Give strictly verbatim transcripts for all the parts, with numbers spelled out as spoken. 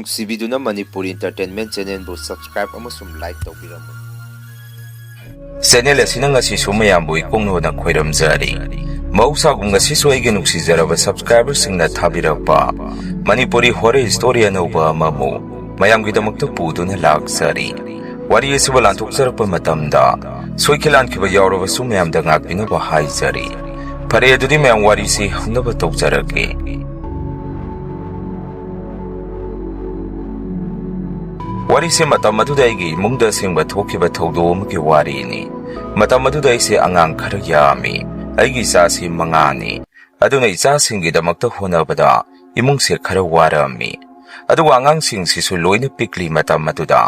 ꯅꯨꯡꯁꯤꯕꯤꯗꯨꯅ Manipuri Entertainment Channelꯕꯨ subscribe ꯑꯃꯁꯨꯡ like ꯇꯧꯕꯤꯔꯝꯃꯨ꯫ Channel ꯑꯁꯤꯅ ꯉꯁꯤꯁꯨ ꯃꯌꯥꯝꯕꯨ ꯏꯀꯣꯛꯅꯣꯅ ꯈꯣꯏꯔꯝꯖꯔꯤ꯫ ꯃꯍꯧꯁꯥꯒꯨꯝ ꯉꯁꯤꯁꯨ ꯑꯩꯒꯤ ꯅꯨꯡꯁꯤꯖꯔꯕ subscriberꯁꯤꯡꯅ ꯊꯥꯕꯤꯔꯛꯄ ꯃꯅꯤꯄꯨꯔꯤ horror story ꯑꯅꯧꯕ ꯑꯃꯕꯨ ꯃꯌꯥꯝꯒꯤꯗꯃꯛꯇ ꯄꯨꯗꯨꯅ ꯂꯥꯛꯆꯔꯤ꯫ ꯋꯥꯔꯤ ꯑꯁꯤꯕꯨ ꯂꯥꯟꯊꯣꯛꯆꯔꯛꯄ ꯃꯇꯝꯗ ꯁꯣꯏꯈꯤ ꯂꯥꯟꯈꯤꯕ ꯌꯥꯎꯔꯕꯁꯨ ꯃꯌꯥꯝꯗ ꯉꯥꯛꯄꯤꯅꯕ ꯍꯥꯏꯖꯔꯤ꯫ ꯐꯔꯦ, ꯑꯗꯨꯗꯤ ꯃꯌꯥꯝ ꯋꯥꯔꯤꯁꯤ ꯍꯧꯅꯕ ꯇꯧꯖꯔꯒꯦ꯫ ꯋꯥꯔꯤꯁꯦ ꯃꯇꯝ ꯑꯗꯨꯗ ꯑꯩꯒꯤ ꯏꯃꯨꯡꯗ ꯑꯁꯦꯡꯕ ꯊꯣꯛꯈꯤꯕ ꯊꯧꯗꯣꯛ ꯑꯃꯒꯤ ꯋꯥꯔꯤꯅꯤ꯫ ꯃꯇꯝ ꯑꯗꯨꯗ ꯑꯩꯁꯦ ꯑꯉꯥꯡ ꯈꯔ ꯌꯥꯝꯃꯤ꯫ ꯑꯩꯒꯤ ꯏꯆꯥꯁꯤ ꯃꯉꯥꯅꯤ꯫ ꯑꯗꯨꯅ ꯏꯆꯥꯁꯤꯡꯒꯤꯗꯃꯛꯇ ꯍꯣꯠꯅꯕꯗ ꯏꯃꯨꯡꯁꯦ ꯈꯔ ꯋꯥꯔꯝꯃꯤ꯫ ꯑꯗꯨꯒ ꯑꯉꯥꯡꯁꯤꯡꯁꯤꯁꯨ ꯂꯣꯏꯅ ꯄꯤꯛꯂꯤ ꯃꯇꯝ ꯑꯗꯨꯗ꯫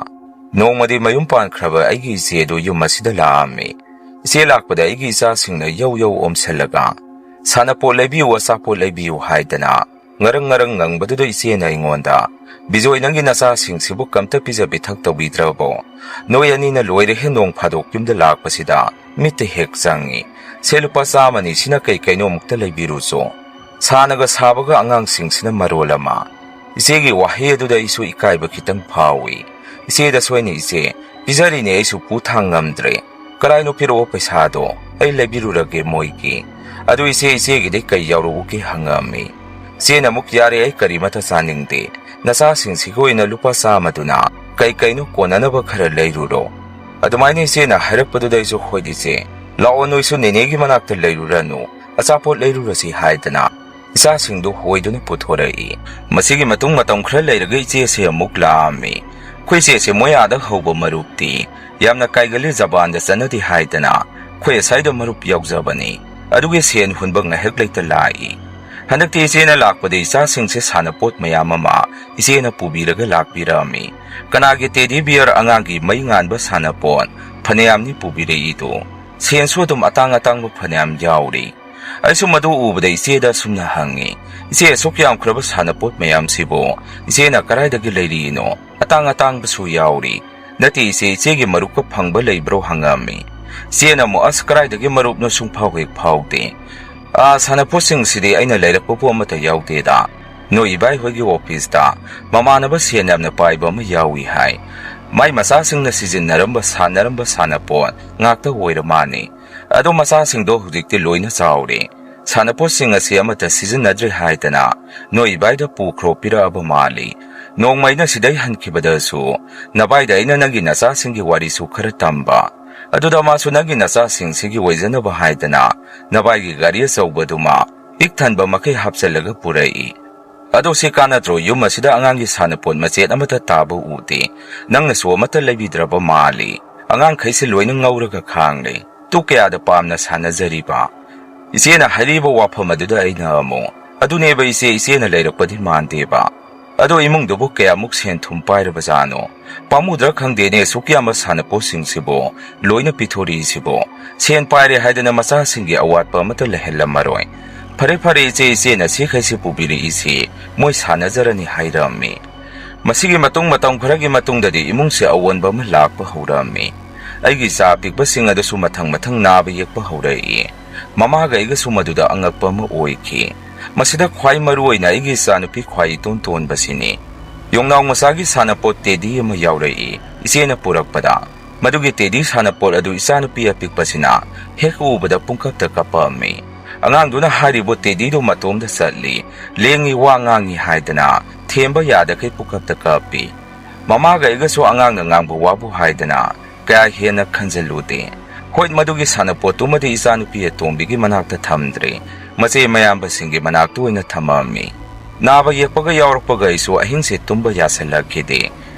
ꯅꯣꯡꯃꯗꯤ ꯃꯌꯨꯝ ꯄꯥꯟꯈ꯭ꯔꯕ ꯑꯩꯒꯤ ꯏꯆꯦꯗꯨ ꯌꯨꯝ ꯑꯁꯤꯗ ꯂꯥꯛꯑꯝꯃꯤ꯫ ꯏꯆꯦ ꯂꯥꯛꯄꯗ ꯑꯩꯒꯤ ꯏꯆꯥꯁꯤꯡꯅ ꯌꯧ ꯌꯧ ꯑꯣꯝꯁꯜꯂꯒ, "ꯁꯥꯟꯅꯄꯣꯠ ꯂꯩꯕꯤꯌꯨ, ꯑꯆꯥꯄꯣꯠ ꯂꯩꯕꯤꯌꯨ" ꯍꯥꯏꯗꯅ ꯉꯔꯪ ꯉꯔꯪ ꯉꯪꯕꯗꯨꯗ ꯏꯆꯦꯅ ꯑꯩꯉꯣꯟꯗ, "ꯕꯤꯖꯣꯏ, ꯅꯪꯒꯤ ꯅꯆꯥꯁꯤꯡꯁꯤꯕꯨ ꯀꯝꯇ ꯄꯤꯖ ꯄꯤꯊꯛ ꯇꯧꯕꯤꯗ꯭ꯔꯕꯣ? ꯅꯣꯏ ꯑꯅꯤꯅ ꯂꯣꯏꯔꯦꯍꯦ, ꯅꯣꯡ ꯐꯥꯗꯣꯛ ꯌꯨꯝꯗ ꯂꯥꯛꯄꯁꯤꯗ ꯃꯤꯠꯇ ꯍꯦꯛ ꯆꯪꯉꯤ꯫ ꯁꯦ, ꯂꯨꯄꯥ ꯆꯥꯝꯃꯅꯤ, ꯁꯤꯅ ꯀꯩ ꯀꯩꯅꯣ ꯑꯃꯨꯛꯇ ꯂꯩꯕꯤꯔꯨꯆꯣ"꯫ ꯁꯥꯅꯒ ꯁꯥꯕꯒ ꯑꯉꯥꯡꯁꯤꯡꯁꯤꯅ ꯃꯔꯣꯜ ꯑꯃ꯫ ꯏꯆꯦꯒꯤ ꯋꯥꯍꯩ ꯑꯗꯨꯗ ꯑꯩꯁꯨ ꯏꯀꯥꯏꯕ ꯈꯤꯇꯪ ꯐꯥꯎꯏ꯫ ꯏꯆꯦꯗꯁꯨ ꯑꯩꯅ, "ꯏꯆꯦ, ꯄꯤꯖꯔꯤꯅꯦ, ꯑꯩꯁꯨ ꯄꯨ ꯊꯥꯡ ꯉꯝꯗ꯭ꯔꯦ꯫ ꯀꯔꯥꯏꯅꯣ ꯄꯤꯔꯛꯑꯣ ꯄꯩꯁꯥꯗꯣ, ꯑꯩ ꯂꯩꯕꯤꯔꯨꯔꯒꯦ ꯃꯣꯏꯒꯤ"꯫ ꯑꯗꯨ ꯏꯆꯦ, ꯏꯆꯦꯒꯤꯗꯤ ꯀꯩ ꯌꯥꯎꯔꯛꯎꯒꯦ ꯍꯪꯉꯛꯑꯝꯃꯤ꯫ ꯏꯆꯦꯅ ꯑꯃꯨꯛ, "ꯌꯥꯔꯦ, ꯑꯩ ꯀꯔꯤꯃꯠꯇ ꯆꯥꯅꯤꯡꯗꯦ꯫ ꯅꯆꯥꯁꯤꯡꯁꯤꯒꯤ ꯑꯣꯏꯅ ꯂꯨꯄꯥ ꯆꯥꯝꯃꯗꯨꯅ ꯀꯩ ꯀꯩꯅꯣ ꯀꯣꯟꯅꯅꯕ ꯈꯔ ꯂꯩꯔꯨꯔꯣ"꯫ ꯑꯗꯨꯃꯥꯏꯅ ꯏꯆꯦꯅ ꯍꯥꯏꯔꯛꯄꯗꯨꯗ ꯑꯩꯁꯨ, "ꯍꯣꯏ ꯏꯆꯦ, ꯂꯥꯛꯑꯣ, ꯅꯣꯏꯁꯨ ꯅꯦꯅꯦꯒꯤ ꯃꯅꯥꯛꯇ ꯂꯩꯔꯨꯔꯅꯨ, ꯑꯆꯥꯄꯣꯠ ꯂꯩꯔꯨꯔꯁꯤ" ꯍꯥꯏꯗꯅ ꯏꯆꯥꯁꯤꯡꯗꯨ ꯍꯣꯏꯗꯨꯅ ꯄꯨꯊꯣꯔꯛꯏ꯫ ꯃꯁꯤꯒꯤ ꯃꯇꯨꯡ ꯃꯇꯝ ꯈꯔ ꯂꯩꯔꯒ ꯏꯆꯦꯁꯦ ꯑꯃꯨꯛ ꯂꯥꯛꯑꯝꯃꯤ꯫ ꯑꯩꯈꯣꯏ ꯏꯆꯦꯁꯦ ꯃꯣꯏ ꯑꯥꯗ ꯍꯧꯕ ꯃꯔꯨꯞꯇꯤ ꯌꯥꯝꯅ ꯀꯥꯏꯒꯜꯂꯤ, ꯖꯄꯥꯟꯗ ꯆꯠꯅꯗꯦ ꯍꯥꯏꯗꯅ ꯑꯩꯈꯣꯏ ꯑꯁ꯭ꯋꯥꯏꯗ ꯃꯔꯨꯞ ꯌꯥꯎꯖꯕꯅꯤ꯫ ꯑꯗꯨꯒꯤ ꯁꯦꯟ ꯍꯨꯟꯕ ꯉꯥꯏꯍꯥꯛ ꯂꯩꯇ ꯂꯥꯛꯏ꯫ ꯍꯟꯗꯛꯇꯤ ꯏꯆꯦꯅ ꯂꯥꯛꯄꯗ ꯏꯆꯥꯁꯤꯡꯁꯦ ꯁꯥꯟꯅꯄꯣꯠ ꯃꯌꯥꯝ ꯑꯃ ꯏꯆꯦꯅ ꯄꯨꯕꯤꯔꯒ ꯂꯥꯛꯄꯤꯔꯝꯃꯤ꯫ ꯀꯅꯥꯒꯤ teddy bear, ꯑꯉꯥꯡꯒꯤ ꯃꯩ ꯉꯥꯟꯕ ꯁꯥꯟꯅꯄꯣꯠ ꯐꯅꯌꯥꯝꯅꯤ ꯄꯨꯕꯤꯔꯛꯏꯗꯣ꯫ ꯁꯦꯟꯁꯨ ꯑꯗꯨꯝ ꯑꯇꯥꯡ ꯑꯇꯥꯡꯕ ꯐꯅꯌꯥꯝ ꯌꯥꯎꯔꯤ꯫ ꯑꯩꯁꯨ ꯃꯗꯨ ꯎꯕꯗ ꯏꯆꯦꯗ ꯑꯁꯨꯝꯅ ꯍꯪꯉꯤ, "ꯏꯆꯦ, ꯑꯁꯨꯛ ꯌꯥꯝꯈ꯭ꯔꯕ ꯁꯥꯟꯅꯄꯣꯠ ꯃꯌꯥꯝꯁꯤꯕꯨ ꯏꯆꯦꯅ ꯀꯗꯥꯏꯗꯒꯤ ꯂꯩꯔꯤꯅꯣ? ꯑꯇꯥꯡ ꯑꯇꯥꯡꯕꯁꯨ ꯌꯥꯎꯔꯤ"꯫ "ꯅꯠꯇꯦ ꯏꯆꯦ, ꯏꯆꯦꯒꯤ ꯃꯔꯨꯞꯀ ꯐꯪꯕ ꯂꯩꯕ꯭ꯔꯣ?" ꯍꯪꯉꯝꯃꯤ꯫ ꯏꯆꯦꯅ ꯑꯃꯨꯛ, "ꯑꯁ, ꯀꯗꯥꯏꯗꯒꯤ ꯃꯔꯨꯞꯅꯣ, ꯁꯨꯡꯐꯥꯎ ꯍꯦꯛ ꯐꯥꯎꯗꯦ꯫ ꯑꯥ, ꯁꯥꯟꯅꯄꯣꯠꯁꯤꯡꯁꯤꯗꯤ ꯑꯩꯅ ꯂꯩꯔꯛꯄꯕꯨ ꯑꯃꯠꯇ ꯌꯥꯎꯗꯦꯗ"꯫ ꯅꯣꯏ ꯏꯕꯥꯏ ꯍꯣꯏꯒꯤ ꯑꯣꯐꯤꯁꯇ ꯃꯃꯥꯟꯅꯕ ꯁꯦꯟ ꯌꯥꯝꯅ ꯄꯥꯏꯕ ꯑꯃ ꯌꯥꯎꯏ ꯍꯥꯏ꯫ ꯃꯥꯏ ꯃꯆꯥꯁꯤꯡꯅ ꯁꯤꯖꯤꯟꯅꯔꯝꯕ, ꯁꯥꯟꯅꯔꯝꯕ ꯁꯥꯟꯅꯄꯣꯠ ꯉꯥꯛꯇ ꯑꯣꯏꯔ ꯃꯥꯅꯤ꯫ ꯑꯗꯣ ꯃꯆꯥꯁꯤꯡꯗꯣ ꯍꯧꯖꯤꯛꯇꯤ ꯂꯣꯏꯅ ꯆꯥꯎꯔꯦ꯫ ꯁꯥꯟꯅꯄꯣꯠꯁꯤꯡ ꯑꯁꯤ ꯑꯃꯠꯇ ꯁꯤꯖꯤꯟꯅꯗ꯭ꯔꯦ ꯍꯥꯏꯗꯅ ꯅꯣꯏ ꯏꯕꯥꯏꯗ ꯄꯨꯈ꯭ꯔꯣ ꯄꯤꯔꯛꯑꯕ ꯃꯥꯜꯂꯤ꯫ ꯅꯣꯡꯃ ꯑꯩꯅ ꯁꯤꯗꯩ ꯍꯟꯈꯤꯕꯗꯁꯨ ꯅꯚꯥꯏꯗ ꯑꯩꯅ ꯅꯪꯒꯤ ꯅꯆꯥꯁꯤꯡꯒꯤ ꯋꯥꯔꯤꯁꯨ ꯈꯔ ꯇꯝꯕ꯫ ꯑꯗꯨꯗ ꯃꯥꯁꯨ ꯅꯪꯒꯤ ꯅꯆꯥꯁꯤꯡꯁꯤꯒꯤ ꯑꯣꯏꯖꯅꯕ ꯍꯥꯏꯗꯅ ꯅꯚꯥꯏꯒꯤ ꯒꯥꯔꯤ ꯑꯆꯧꯕꯗꯨꯃ ꯄꯤꯛ ꯊꯟꯕ ꯃꯈꯩ ꯍꯥꯞꯆꯜꯂꯒ ꯄꯨꯔꯛꯏ꯫ ꯑꯗꯣ ꯁꯤ ꯀꯥꯟꯅꯗ꯭ꯔꯣ? ꯌꯨꯝ ꯑꯁꯤꯗ ꯑꯉꯥꯡꯒꯤ ꯁꯥꯟꯅꯄꯣꯠ ꯃꯆꯦꯠ ꯑꯃꯠꯇ ꯇꯥꯕ ꯎꯗꯦ꯫ ꯅꯪꯅꯁꯨ ꯑꯃꯠꯇ ꯂꯩꯕꯤꯗ꯭ꯔꯕ ꯃꯥꯜꯂꯤ꯫ ꯑꯉꯥꯡꯈꯩꯁꯦ ꯂꯣꯏꯅ ꯉꯧꯔꯒ ꯈꯥꯡꯂꯦ꯫ ꯇꯨ ꯀꯌꯥꯗ ꯄꯥꯝꯅ ꯁꯥꯟꯅꯖꯔꯤꯕ? ꯏꯆꯦꯅ ꯍꯥꯏꯔꯤꯕ ꯋꯥꯐꯝ ꯑꯗꯨꯗ ꯑꯩꯅ ꯑꯃꯨꯛ, "ꯑꯗꯨꯅꯦꯕ ꯏꯆꯦ, ꯏꯆꯦꯅ ꯂꯩꯔꯛꯄꯗꯤ ꯃꯥꯟꯗꯦꯕ꯫ ꯑꯗꯣ ꯏꯃꯨꯡꯗꯨꯕꯨ ꯀꯌꯥꯃꯨꯛ ꯁꯦꯟ ꯊꯨꯝ ꯄꯥꯏꯔꯕꯖꯥꯠꯅꯣ? ꯄꯥꯝꯃꯨꯗ꯭ꯔꯥ ꯈꯪꯗꯦꯅꯦ, ꯑꯁꯨꯛ ꯌꯥꯝꯕ ꯁꯥꯟꯅꯄꯣꯠꯁꯤꯡꯁꯤꯕꯨ ꯂꯣꯏꯅ ꯄꯤꯊꯣꯔꯛꯏꯁꯤꯕꯨ꯫ ꯁꯦꯟ ꯄꯥꯏꯔꯦ ꯍꯥꯏꯗꯅ ꯃꯆꯥꯁꯤꯡꯒꯤ ꯑꯋꯥꯠꯄ ꯑꯃꯠꯇ ꯂꯩꯍꯜꯂꯝꯃꯔꯣꯏ꯫ ꯐꯔꯦ, ꯐꯔꯦ ꯏꯆꯦ, ꯏꯆꯦꯅ ꯁꯤꯈꯩꯁꯤ ꯄꯨꯕꯤꯔꯛꯏꯁꯤ ꯃꯣꯏ ꯁꯥꯟꯅꯖꯔꯅꯤ" ꯍꯥꯏꯔꯝꯃꯤ꯫ ꯃꯁꯤꯒꯤ ꯃꯇꯨꯡ ꯃꯇꯝ ꯈꯔꯒꯤ ꯃꯇꯨꯡꯗꯗꯤ ꯏꯃꯨꯡꯁꯦ ꯑꯑꯣꯟꯕ ꯑꯃ ꯂꯥꯛꯄ ꯍꯧꯔꯝꯃꯤ꯫ ꯑꯩꯒꯤ ꯏꯆꯥ ꯑꯄꯤꯛꯄꯁꯤꯡ ꯑꯗꯨꯁꯨ ꯃꯊꯪ ꯃꯊꯪ ꯅꯥꯕ ꯌꯦꯛꯄ ꯍꯧꯔꯛꯏ꯫ ꯃꯃꯥꯒ ꯑꯩꯒꯁꯨ ꯃꯗꯨꯗ ꯑꯉꯛꯄ ꯑꯃ ꯑꯣꯏꯈꯤ꯫ ꯃꯁꯤꯗ ꯈ꯭ꯋꯥꯏ ꯃꯔꯨ ꯑꯣꯏꯅ ꯑꯩꯒꯤ ꯏꯆꯥꯅꯨꯄꯤ ꯈ꯭ꯋꯥꯏ ꯏꯇꯣꯟ ꯇꯣꯟꯕꯁꯤꯅꯤ꯫ ꯌꯣꯡꯅꯥꯎ ꯃꯆꯥꯒꯤ ꯁꯥꯟꯅꯄꯣꯠ ꯇꯦꯗꯤ ꯑꯃ ꯌꯥꯎꯔꯛꯏ꯫ ꯏꯆꯦꯅ ꯄꯨꯔꯛꯄꯗ ꯃꯗꯨꯒꯤ ꯇꯦꯗꯤ ꯁꯥꯟꯅꯄꯣꯠ ꯑꯗꯨ ꯏꯆꯥꯅꯨꯄꯤ ꯑꯄꯤꯛꯄꯁꯤꯅ ꯍꯦꯛ ꯎꯕꯗ ꯄꯨꯡꯀꯞꯇ ꯀꯞꯄꯝꯃꯤ꯫ ꯑꯉꯥꯡꯗꯨꯅ ꯍꯥꯏꯔꯤꯕ ꯇꯦꯗꯤꯗꯨ ꯃꯇꯣꯝꯗ ꯆꯠꯂꯤ, ꯂꯦꯡꯉꯤ, ꯋꯥ ꯉꯥꯡꯉꯤ ꯍꯥꯏꯗꯅ ꯊꯦꯝꯕ ꯌꯥꯗꯈꯩ ꯄꯨꯡꯀꯞꯇ ꯀꯞꯄꯤ꯫ ꯃꯃꯥꯒ ꯑꯩꯒꯁꯨ ꯑꯉꯥꯡꯅ ꯉꯥꯡꯕ ꯋꯥꯕꯨ ꯍꯥꯏꯗꯅ ꯀꯌꯥ ꯍꯦꯟꯅ ꯈꯟꯖꯜꯂꯨꯗꯦ꯫ ꯍꯣꯏ, ꯃꯗꯨꯒꯤ ꯁꯥꯟꯅꯄꯣꯠꯇꯨꯃꯗꯤ ꯏꯆꯥꯅꯨꯄꯤ ꯑꯇꯣꯝꯕꯤꯒꯤ ꯃꯅꯥꯛꯇ ꯊꯝꯗ꯭ꯔꯦ, ꯃꯆꯦ ꯃꯌꯥꯝꯕꯁꯤꯡꯒꯤ ꯃꯅꯥꯛꯇ ꯑꯣꯏꯅ ꯊꯝꯃꯝꯃꯤ꯫ ꯅꯥꯕ ꯌꯦꯛꯄꯒ ꯌꯥꯎꯔꯛꯄꯒ ꯑꯩꯁꯨ ꯑꯍꯤꯡꯁꯦ ꯇꯨꯝꯕ ꯌꯥꯁꯜꯂꯛꯈꯤꯗꯦ꯫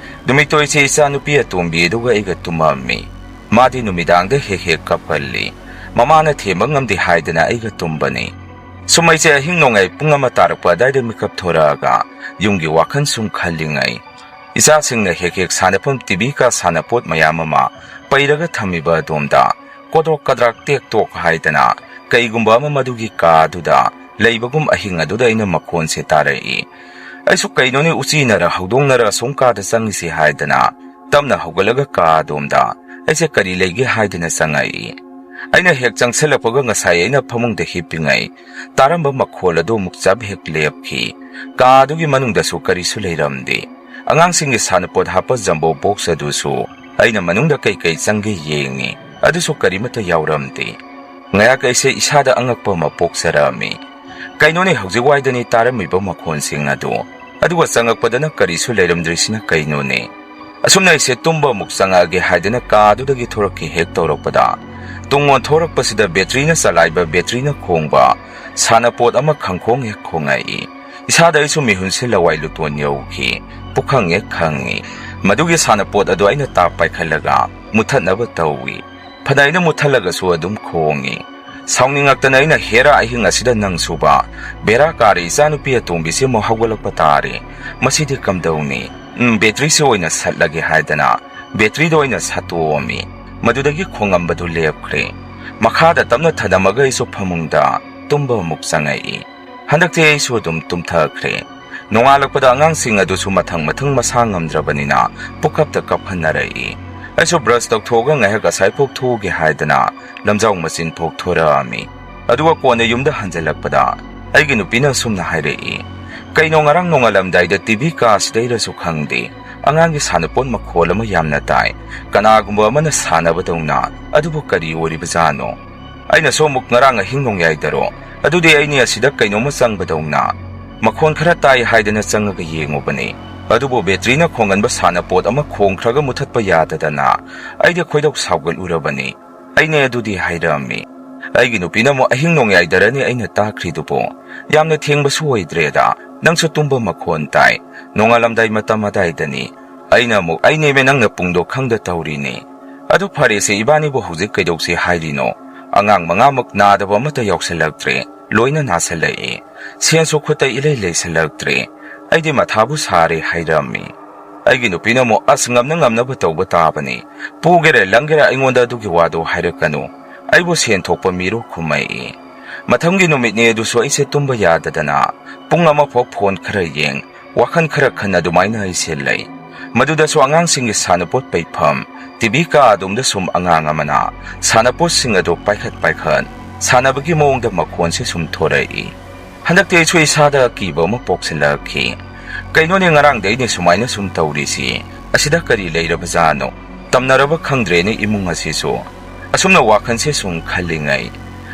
ꯅꯨꯃꯤꯠꯇꯣ ꯏꯆꯦ ꯏꯆꯥꯅꯨꯄꯤ ꯑꯇꯣꯝꯕꯤ ꯑꯗꯨꯒ ꯑꯩꯒ ꯇꯨꯝꯃꯝꯃꯤ꯫ ꯃꯥꯗꯤ ꯅꯨꯃꯤꯗꯥꯡꯗ ꯍꯦꯛ ꯍꯦꯛ ꯀꯞꯀꯜꯂꯤ꯫ ꯃꯃꯥꯅ ꯊꯦꯝꯕ ꯉꯝꯗꯦ ꯍꯥꯏꯗꯅ ꯑꯩꯒ ꯇꯨꯝꯕꯅꯤ꯫ ꯁꯨꯝ ꯑꯩꯁꯦ ꯑꯍꯤꯡ ꯅꯣꯡꯌꯥꯏ ꯄꯨꯡ ꯑꯃ ꯇꯥꯔꯛꯄ ꯑꯗꯥꯏꯗ ꯃꯤꯀꯞ ꯊꯣꯔꯛꯑꯒ ꯌꯨꯝꯒꯤ ꯋꯥꯈꯜ ꯁꯨꯝ ꯈꯜꯂꯤꯉꯩ, ꯏꯆꯥꯁꯤꯡꯅ ꯍꯦꯛ ꯍꯦꯛ ꯁꯥꯟꯅꯐꯝ ꯇꯤꯚꯤ ꯀꯥ ꯁꯥꯟꯅꯄꯣꯠ ꯃꯌꯥꯝ ꯑꯃ ꯄꯩꯔꯒ ꯊꯝꯃꯤꯕ ꯑꯗꯣꯝꯗ ꯀꯣꯗ꯭ꯔꯣꯛ ꯀꯗ꯭ꯔꯥꯛ ꯇꯦꯛ ꯇꯣꯛ ꯍꯥꯏꯗꯅ ꯀꯩꯒꯨꯝꯕ ꯑꯃ ꯃꯗꯨꯒꯤ ꯀꯥ ꯑꯗꯨꯗ ꯂꯩꯕꯒꯨꯝ ꯑꯍꯤꯡ ꯑꯗꯨꯗ ꯑꯩꯅ ꯃꯈꯣꯟꯁꯦ ꯇꯥꯔꯛꯏ꯫ ꯑꯩꯁꯨ ꯀꯩꯅꯣꯅꯦ, ꯎꯆꯤꯅꯔ ꯍꯧꯗꯣꯡꯅꯔ ꯑꯁꯣꯝ ꯀꯥꯗ ꯆꯪꯉꯤꯁꯤ ꯍꯥꯏꯗꯅ ꯇꯞꯅ ꯍꯧꯒꯠꯂꯒ ꯀꯥ ꯑꯗꯣꯝꯗ ꯑꯩꯁꯦ ꯀꯔꯤ ꯂꯩꯒꯦ ꯍꯥꯏꯗꯅ ꯆꯪꯉꯛꯏ꯫ ꯑꯩꯅ ꯍꯦꯛ ꯆꯪꯁꯤꯜꯂꯛꯄꯒ ꯉꯁꯥꯏ ꯑꯩꯅ ꯐꯃꯨꯡꯗ ꯍꯤꯞꯄꯤꯉꯩ ꯇꯥꯔꯝꯕ ꯃꯈꯣꯜ ꯑꯗꯨ ꯑꯃꯨꯛ ꯆꯞ ꯍꯦꯛ ꯂꯦꯞꯈꯤ꯫ ꯀꯥ ꯑꯗꯨꯒꯤ ꯃꯅꯨꯡꯗꯁꯨ ꯀꯔꯤꯁꯨ ꯂꯩꯔꯝꯗꯦ꯫ ꯑꯉꯥꯡꯁꯤꯡꯒꯤ ꯁꯥꯟꯅꯄꯣꯠ ꯍꯥꯞꯄ ꯖꯝꯕꯣ ꯕꯣꯛꯁ ꯑꯗꯨꯁꯨ ꯑꯩꯅ ꯃꯅꯨꯡꯗ ꯀꯩꯀꯩ ꯆꯪꯒꯦ ꯌꯦꯡꯉꯤ, ꯑꯗꯨꯁꯨ ꯀꯔꯤꯃꯠꯇ ꯌꯥꯎꯔꯝꯗꯦ꯫ ꯉꯥꯏꯍꯥꯛ ꯑꯩꯁꯦ ꯏꯁꯥꯗ ꯑꯉꯛꯄ ꯑꯃ ꯄꯣꯛꯆꯔꯛꯑꯝꯃꯤ꯫ ꯀꯩꯅꯣꯅꯦ, ꯍꯧꯖꯤꯛ ꯋꯥꯏꯗꯅꯤ ꯇꯥꯔꯝꯃꯤꯕ ꯃꯈꯣꯟꯁꯤꯡ ꯑꯗꯨ, ꯑꯗꯨꯒ ꯆꯪꯉꯛꯄꯗꯅ ꯀꯔꯤꯁꯨ ꯂꯩꯔꯝꯗ꯭ꯔꯤꯁꯤꯅ ꯀꯩꯅꯣꯅꯦ? ꯑꯁꯨꯝꯅ ꯑꯩꯁꯦ ꯇꯨꯝꯕ ꯑꯃꯨꯛ ꯆꯪꯉꯛꯑꯒꯦ ꯍꯥꯏꯗꯅ ꯀꯥ ꯑꯗꯨꯗꯒꯤ ꯊꯣꯔꯛꯀꯦ ꯍꯦꯛ ꯇꯧꯔꯛꯄꯗ, ꯇꯨꯡ ꯑꯣꯟꯊꯣꯔꯛꯄꯁꯤꯗ ꯕꯦꯇ꯭ꯔꯤꯅ ꯆꯂꯥꯏꯕ, ꯕꯦꯇ꯭ꯔꯤꯅ ꯈꯣꯡꯕ ꯁꯥꯟꯅꯄꯣꯠ ꯑꯃ ꯈꯪꯈꯣꯡ ꯍꯦꯛ ꯈꯣꯡꯉꯛꯏ꯫ ꯏꯁꯥꯗ ꯑꯩꯁꯨ ꯃꯤꯍꯨꯟꯁꯦ ꯂꯋꯥꯏ ꯂꯨꯇꯣꯟ ꯌꯧꯈꯤ꯫ ꯄꯨꯈꯪ ꯍꯦꯛ ꯈꯪꯉꯤ꯫ ꯃꯗꯨꯒꯤ ꯁꯥꯟꯅꯄꯣꯠ ꯑꯗꯨ ꯑꯩꯅ ꯇꯥꯞ ꯄꯥꯏꯈꯠꯂꯒ ꯃꯨꯊꯠꯅꯕ ꯇꯧꯏ꯫ ꯐꯅ ꯑꯩꯅ ꯃꯨꯠꯊꯠꯂꯒꯁꯨ ꯑꯗꯨꯝ ꯈꯣꯡꯉꯤ꯫ ꯁꯥꯎꯅꯤꯡꯉꯛꯇꯅ ꯑꯩꯅ, "ꯍꯦꯔꯥ, ꯑꯍꯤꯡ ꯑꯁꯤꯗ ꯅꯪꯁꯨꯕ? ꯕꯦꯔꯥ ꯀꯥꯔꯦ, ꯏꯆꯥꯅꯨꯄꯤ ꯑꯇꯣꯝꯕꯤꯁꯤ ꯑꯃꯨꯛ ꯍꯧꯒꯠꯂꯛꯄ ꯇꯥꯔꯦ꯫ ꯃꯁꯤꯗꯤ ꯀꯝꯗꯧꯅꯤ? ꯎꯝ, ꯕꯦꯇ꯭ꯔꯤꯁꯤ ꯑꯣꯏꯅ ꯁꯠꯂꯒꯦ" ꯍꯥꯏꯗꯅ ꯕꯦꯇ꯭ꯔꯤꯗꯣ ꯑꯩꯅ ꯁꯠꯇꯣꯛꯑꯝꯃꯤ꯫ ꯃꯗꯨꯗꯒꯤ ꯈꯣꯡꯉꯝꯕꯗꯨ ꯂꯦꯞꯈ꯭ꯔꯦ꯫ ꯃꯈꯥꯗ ꯇꯞꯅ ꯊꯅꯝꯃꯒ ꯑꯩꯁꯨ ꯐꯃꯨꯡꯗ ꯇꯨꯝꯕ ꯑꯃꯨꯛ ꯆꯪꯉꯛꯏ꯫ ꯍꯟꯗꯛꯇꯤ ꯑꯩꯁꯨ ꯑꯗꯨꯝ ꯇꯨꯝꯊꯈ꯭ꯔꯦ꯫ ꯅꯣꯡꯉꯥꯜꯂꯛꯄꯗ ꯑꯉꯥꯡꯁꯤꯡ ꯑꯗꯨꯁꯨ ꯃꯊꯪ ꯃꯊꯪ ꯃꯁꯥ ꯉꯝꯗ꯭ꯔꯕꯅꯤꯅ ꯄꯨꯈꯞꯇ ꯀꯞꯍꯟꯅꯔꯛꯏ꯫ ꯑꯩꯁꯨ ꯕ꯭ꯔꯁ ꯇꯧꯊꯣꯛꯑꯒ ꯉꯥꯏꯍꯥꯛ ꯑꯁꯥꯏꯐꯥꯎ ꯊꯣꯛꯎꯒꯦ ꯍꯥꯏꯗꯅ ꯂꯝꯖꯥꯎ ꯃꯆꯤꯟꯐꯥꯎ ꯊꯣꯔꯛꯑꯝꯃꯤ꯫ ꯑꯗꯨꯒ ꯀꯣꯟꯅ ꯌꯨꯝꯗ ꯍꯟꯖꯜꯂꯛꯄꯗ ꯑꯩꯒꯤ ꯅꯨꯄꯤꯅ ꯑꯁꯨꯝꯅ ꯍꯥꯏꯔꯛꯏ, "ꯀꯩꯅꯣ, ꯉꯔꯥꯡ ꯅꯣꯡꯉꯥꯜꯂꯝꯗꯥꯏꯗ ꯇꯤ ꯚꯤ ꯀꯥꯁꯤꯗꯩꯔꯁꯨ ꯈꯪꯗꯦ, ꯑꯉꯥꯡꯒꯤ ꯁꯥꯟꯅꯄꯣꯠ ꯃꯈꯣꯜ ꯑꯃ ꯌꯥꯝꯅ ꯇꯥꯏ, ꯀꯅꯥꯒꯨꯝꯕ ꯑꯃꯅ ꯁꯥꯟꯅꯕꯗꯧꯅ꯫ ꯑꯗꯨꯕꯨ ꯀꯔꯤ ꯑꯣꯏꯔꯤꯕꯖꯥꯠꯅꯣ?" ꯑꯩꯅꯁꯨ ꯑꯃꯨꯛ, "ꯉꯔꯥꯡ ꯑꯍꯤꯡ ꯅꯣꯡꯌꯥꯏꯗꯔꯣ? ꯑꯗꯨꯗꯤ ꯑꯩꯅꯦ ꯑꯁꯤꯗ ꯀꯩꯅꯣꯝꯃ ꯆꯪꯕꯗꯧꯅ ꯃꯈꯣꯟ ꯈꯔ ꯇꯥꯏ" ꯍꯥꯏꯗꯅ ꯆꯪꯉꯒ ꯌꯦꯡꯉꯨꯕꯅꯤ꯫ ꯑꯗꯨꯕꯨ ꯕꯦꯇ꯭ꯔꯤꯅ ꯈꯣꯡꯒꯟꯕ ꯁꯥꯟꯅꯄꯣꯠ ꯑꯃ ꯈꯣꯡꯈ꯭ꯔꯒ ꯃꯨꯊꯠꯄ ꯌꯥꯗꯗꯅ ꯑꯩꯗꯤ ꯈꯣꯏꯗꯧ ꯁꯥꯎꯒꯠꯂꯨꯔꯕꯅꯤ꯫ "ꯑꯩꯅꯦ ꯑꯗꯨꯗꯤ" ꯍꯥꯏꯔꯛꯑꯝꯃꯤ꯫ ꯑꯩꯒꯤ ꯅꯨꯄꯤꯅ ꯑꯃꯨꯛ, "ꯑꯍꯤꯡ ꯅꯣꯡꯌꯥꯏꯗꯔꯅꯤ ꯑꯩꯅ ꯇꯥꯈ꯭ꯔꯤꯗꯨꯕꯨ? ꯌꯥꯝꯅ ꯊꯦꯡꯕꯁꯨ ꯑꯣꯏꯗ꯭ꯔꯦꯗ, ꯅꯪꯁꯨ ꯇꯨꯝꯕ ꯃꯈꯣꯟ ꯇꯥꯏ, ꯅꯣꯡꯉꯥꯜꯂꯝꯗꯥꯏ ꯃꯇꯝ ꯑꯗꯥꯏꯗꯅꯤ"꯫ ꯑꯩꯅ ꯑꯃꯨꯛ, "ꯑꯩꯅꯦꯃꯦ, ꯅꯪꯅ ꯄꯨꯡꯗꯣ ꯈꯪꯗ ꯇꯧꯔꯤꯅꯤ꯫ ꯑꯗꯨ ꯐꯔꯦꯁꯦ, ꯏꯕꯥꯅꯤꯕꯨ ꯍꯧꯖꯤꯛ ꯀꯩꯗꯧꯁꯦ ꯍꯥꯏꯔꯤꯅꯣ? ꯑꯉꯥꯡ ꯃꯉꯥꯃꯛ ꯅꯥꯗꯕ ꯑꯃꯠꯇ ꯌꯥꯎꯁꯜꯂꯛꯇ꯭ꯔꯦ, ꯂꯣꯏꯅ ꯅꯥꯁꯜꯂꯛꯑꯦ꯫ ꯁꯦꯟꯁꯨ ꯈꯨꯠꯇ ꯏꯂꯩ ꯂꯩꯁꯜꯂꯛꯇ꯭ꯔꯦ꯫ ꯑꯩꯗꯤ ꯃꯊꯥꯕꯨ ꯁꯥꯔꯦ" ꯍꯥꯏꯔꯝꯃꯤ꯫ ꯑꯩꯒꯤ ꯅꯨꯄꯤꯅ ꯑꯃꯨꯛ, "ꯑꯁ, ꯉꯝꯅ ꯉꯝꯅꯕ ꯇꯧꯕ ꯇꯥꯕꯅꯤ꯫ ꯄꯨꯒꯦꯔꯥ ꯂꯪꯒꯦꯔꯥ ꯑꯩꯉꯣꯟꯗ ꯑꯗꯨꯒꯤ ꯋꯥꯗꯣ ꯍꯥꯏꯔꯛꯀꯅꯨ꯫ ꯑꯩꯕꯨ ꯁꯦꯟ ꯊꯣꯛꯄ ꯃꯤꯔꯣ" ꯈꯨꯝꯃꯛꯏ꯫ ꯃꯊꯪꯒꯤ ꯅꯨꯃꯤꯠꯅꯦ ꯑꯗꯨꯁꯨ ꯑꯩꯁꯦ ꯇꯨꯝꯕ ꯌꯥꯗꯗꯅ ꯄꯨꯡ ꯑꯃ ꯐꯥꯎ ꯐꯣꯟ ꯈꯔ ꯌꯦꯡ, ꯋꯥꯈꯜ ꯈꯔ ꯈꯟ ꯑꯗꯨꯃꯥꯏꯅ ꯑꯩꯁꯦ ꯂꯩ꯫ ꯃꯗꯨꯗꯁꯨ ꯑꯉꯥꯡꯁꯤꯡꯒꯤ ꯁꯥꯟꯅꯄꯣꯠ ꯄꯩꯐꯝ, ꯇꯤꯚꯤ ꯀꯥ ꯑꯗꯣꯝꯗ ꯁꯨꯝ ꯑꯉꯥꯡ ꯑꯃꯅ ꯁꯥꯟꯅꯄꯣꯠꯁꯤꯡ ꯑꯗꯨ ꯄꯥꯏꯈꯠ ꯄꯥꯏꯈꯠ ꯁꯥꯟꯅꯕꯒꯤ ꯃꯑꯣꯡꯗ ꯃꯈꯣꯟꯁꯦ ꯁꯨꯝ ꯊꯣꯔꯛꯏ꯫ ꯍꯟꯗꯛꯇꯤ ꯑꯩꯁꯨ ꯏꯁꯥꯗ ꯑꯀꯤꯕ ꯑꯃ ꯄꯣꯛꯁꯤꯜꯂꯛꯈꯤ꯫ ꯀꯩꯅꯣꯅꯦ, ꯉꯔꯥꯡꯗꯩꯅꯦ ꯁꯨꯃꯥꯏꯅ ꯁꯨꯝ ꯇꯧꯔꯤꯁꯤ, ꯑꯁꯤꯗ ꯀꯔꯤ ꯂꯩꯔꯕꯖꯥꯠꯅꯣ? ꯇꯝꯅꯔꯕ ꯈꯪꯗ꯭ꯔꯦꯅꯦ ꯏꯃꯨꯡ ꯑꯁꯤꯁꯨ꯫ ꯑꯁꯨꯝꯅ ꯋꯥꯈꯜꯁꯦ ꯁꯨꯝ ꯈꯜꯂꯤꯉꯩ,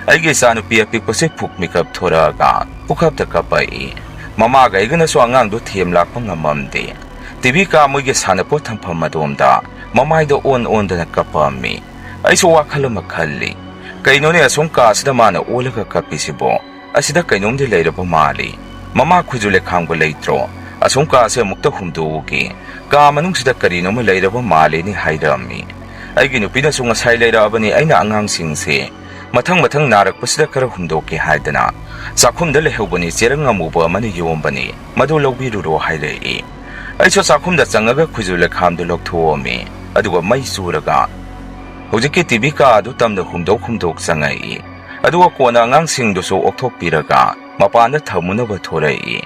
ꯑꯩꯒꯤ ꯏꯆꯥꯅꯨꯄꯤ ꯑꯄꯤꯛꯄꯁꯦ ꯐꯨꯛ ꯃꯤꯀꯞ ꯊꯣꯔꯛꯑꯒ ꯄꯨꯈꯞꯇ ꯀꯞꯄꯛꯏ꯫ ꯃꯃꯥꯒ ꯑꯩꯒꯅꯁꯨ ꯑꯉꯥꯡꯗꯣ ꯊꯦꯝ ꯂꯥꯛꯄ ꯉꯝꯃꯝꯗꯦ꯫ ꯇꯤꯚꯤ ꯀꯥ ꯃꯣꯏꯒꯤ ꯁꯥꯟꯅꯄꯣꯠ ꯊꯝꯐꯝ ꯑꯗꯣꯝꯗ ꯃꯃꯥꯏꯗ ꯑꯣꯟ ꯑꯣꯟꯗꯅ ꯀꯞꯄꯛꯑꯝꯃꯤ꯫ ꯑꯩꯁꯨ ꯋꯥꯈꯜ ꯑꯃ ꯈꯜꯂꯤ, ꯀꯩꯅꯣꯅꯦ ꯑꯁꯨꯝ ꯀꯥꯁꯤꯗ ꯃꯥꯅ ꯑꯣꯜꯂꯒ ꯀꯞꯄꯤꯁꯤꯕꯣ? ꯑꯁꯤꯗ ꯀꯩꯅꯣꯝꯗꯤ ꯂꯩꯔꯕ ꯃꯥꯜꯂꯤ꯫ ꯃꯃꯥ ꯈꯨꯖꯨ ꯂꯩꯈꯥꯝꯒ ꯂꯩꯇ꯭ꯔꯣ? ꯑꯁꯨꯝ ꯀꯥꯁꯦ ꯑꯃꯨꯛꯇ ꯍꯨꯝꯗꯣꯛꯎꯒꯦ꯫ ꯀꯥ ꯃꯅꯨꯡꯁꯤꯗ ꯀꯔꯤꯅꯣꯃ ꯂꯩꯔꯕ ꯃꯥꯜꯂꯤꯅꯦ ꯍꯥꯏꯔꯛꯑꯝꯃꯤ꯫ ꯑꯩꯒꯤ ꯅꯨꯄꯤꯅꯁꯨ ꯉꯁꯥꯏ ꯂꯩꯔꯛꯑꯕꯅꯤ, ꯑꯩꯅ ꯑꯉꯥꯡꯁꯤꯡꯁꯦ ꯃꯊꯪ ꯃꯊꯪ ꯅꯥꯔꯛꯄꯁꯤꯗ ꯈꯔ ꯍꯨꯝꯗꯣꯛꯀꯦ ꯍꯥꯏꯗꯅ꯫ ꯆꯥꯛꯈꯨꯝꯗ ꯂꯩꯍꯧꯕꯅꯤ, ꯆꯦꯔꯪ ꯑꯃꯨꯕ ꯑꯃꯅ ꯌꯣꯝꯕꯅꯤ, ꯃꯗꯨ ꯂꯧꯕꯤꯔꯨꯔꯣ ꯍꯥꯏꯔꯛꯏ꯫ ꯑꯩꯁꯨ ꯆꯥꯛꯈꯨꯝꯗ ꯆꯪꯉꯒ ꯈꯨꯖꯨ ꯂꯩꯈꯥꯝꯗꯨ ꯂꯧꯊꯣꯛꯑꯝꯃꯤ, ꯑꯗꯨꯒ ꯃꯩ ꯆꯨꯔꯒ ꯍꯧꯖꯤꯛꯀꯤ ꯇꯤꯚꯤ ꯀꯥ ꯑꯗꯨ ꯇꯝꯗ ꯍꯨꯝꯗꯣꯛ ꯍꯨꯝꯗꯣꯛ ꯆꯪꯉꯛꯏ꯫ ꯑꯗꯨꯒ ꯀꯣꯟꯅ ꯑꯉꯥꯡꯁꯤꯡꯗꯨꯁꯨ ꯑꯣꯛꯊꯣꯛꯄꯤꯔꯒ ꯃꯄꯥꯟꯗ ꯊꯝꯃꯨꯅꯕ ꯊꯣꯔꯛꯏ꯫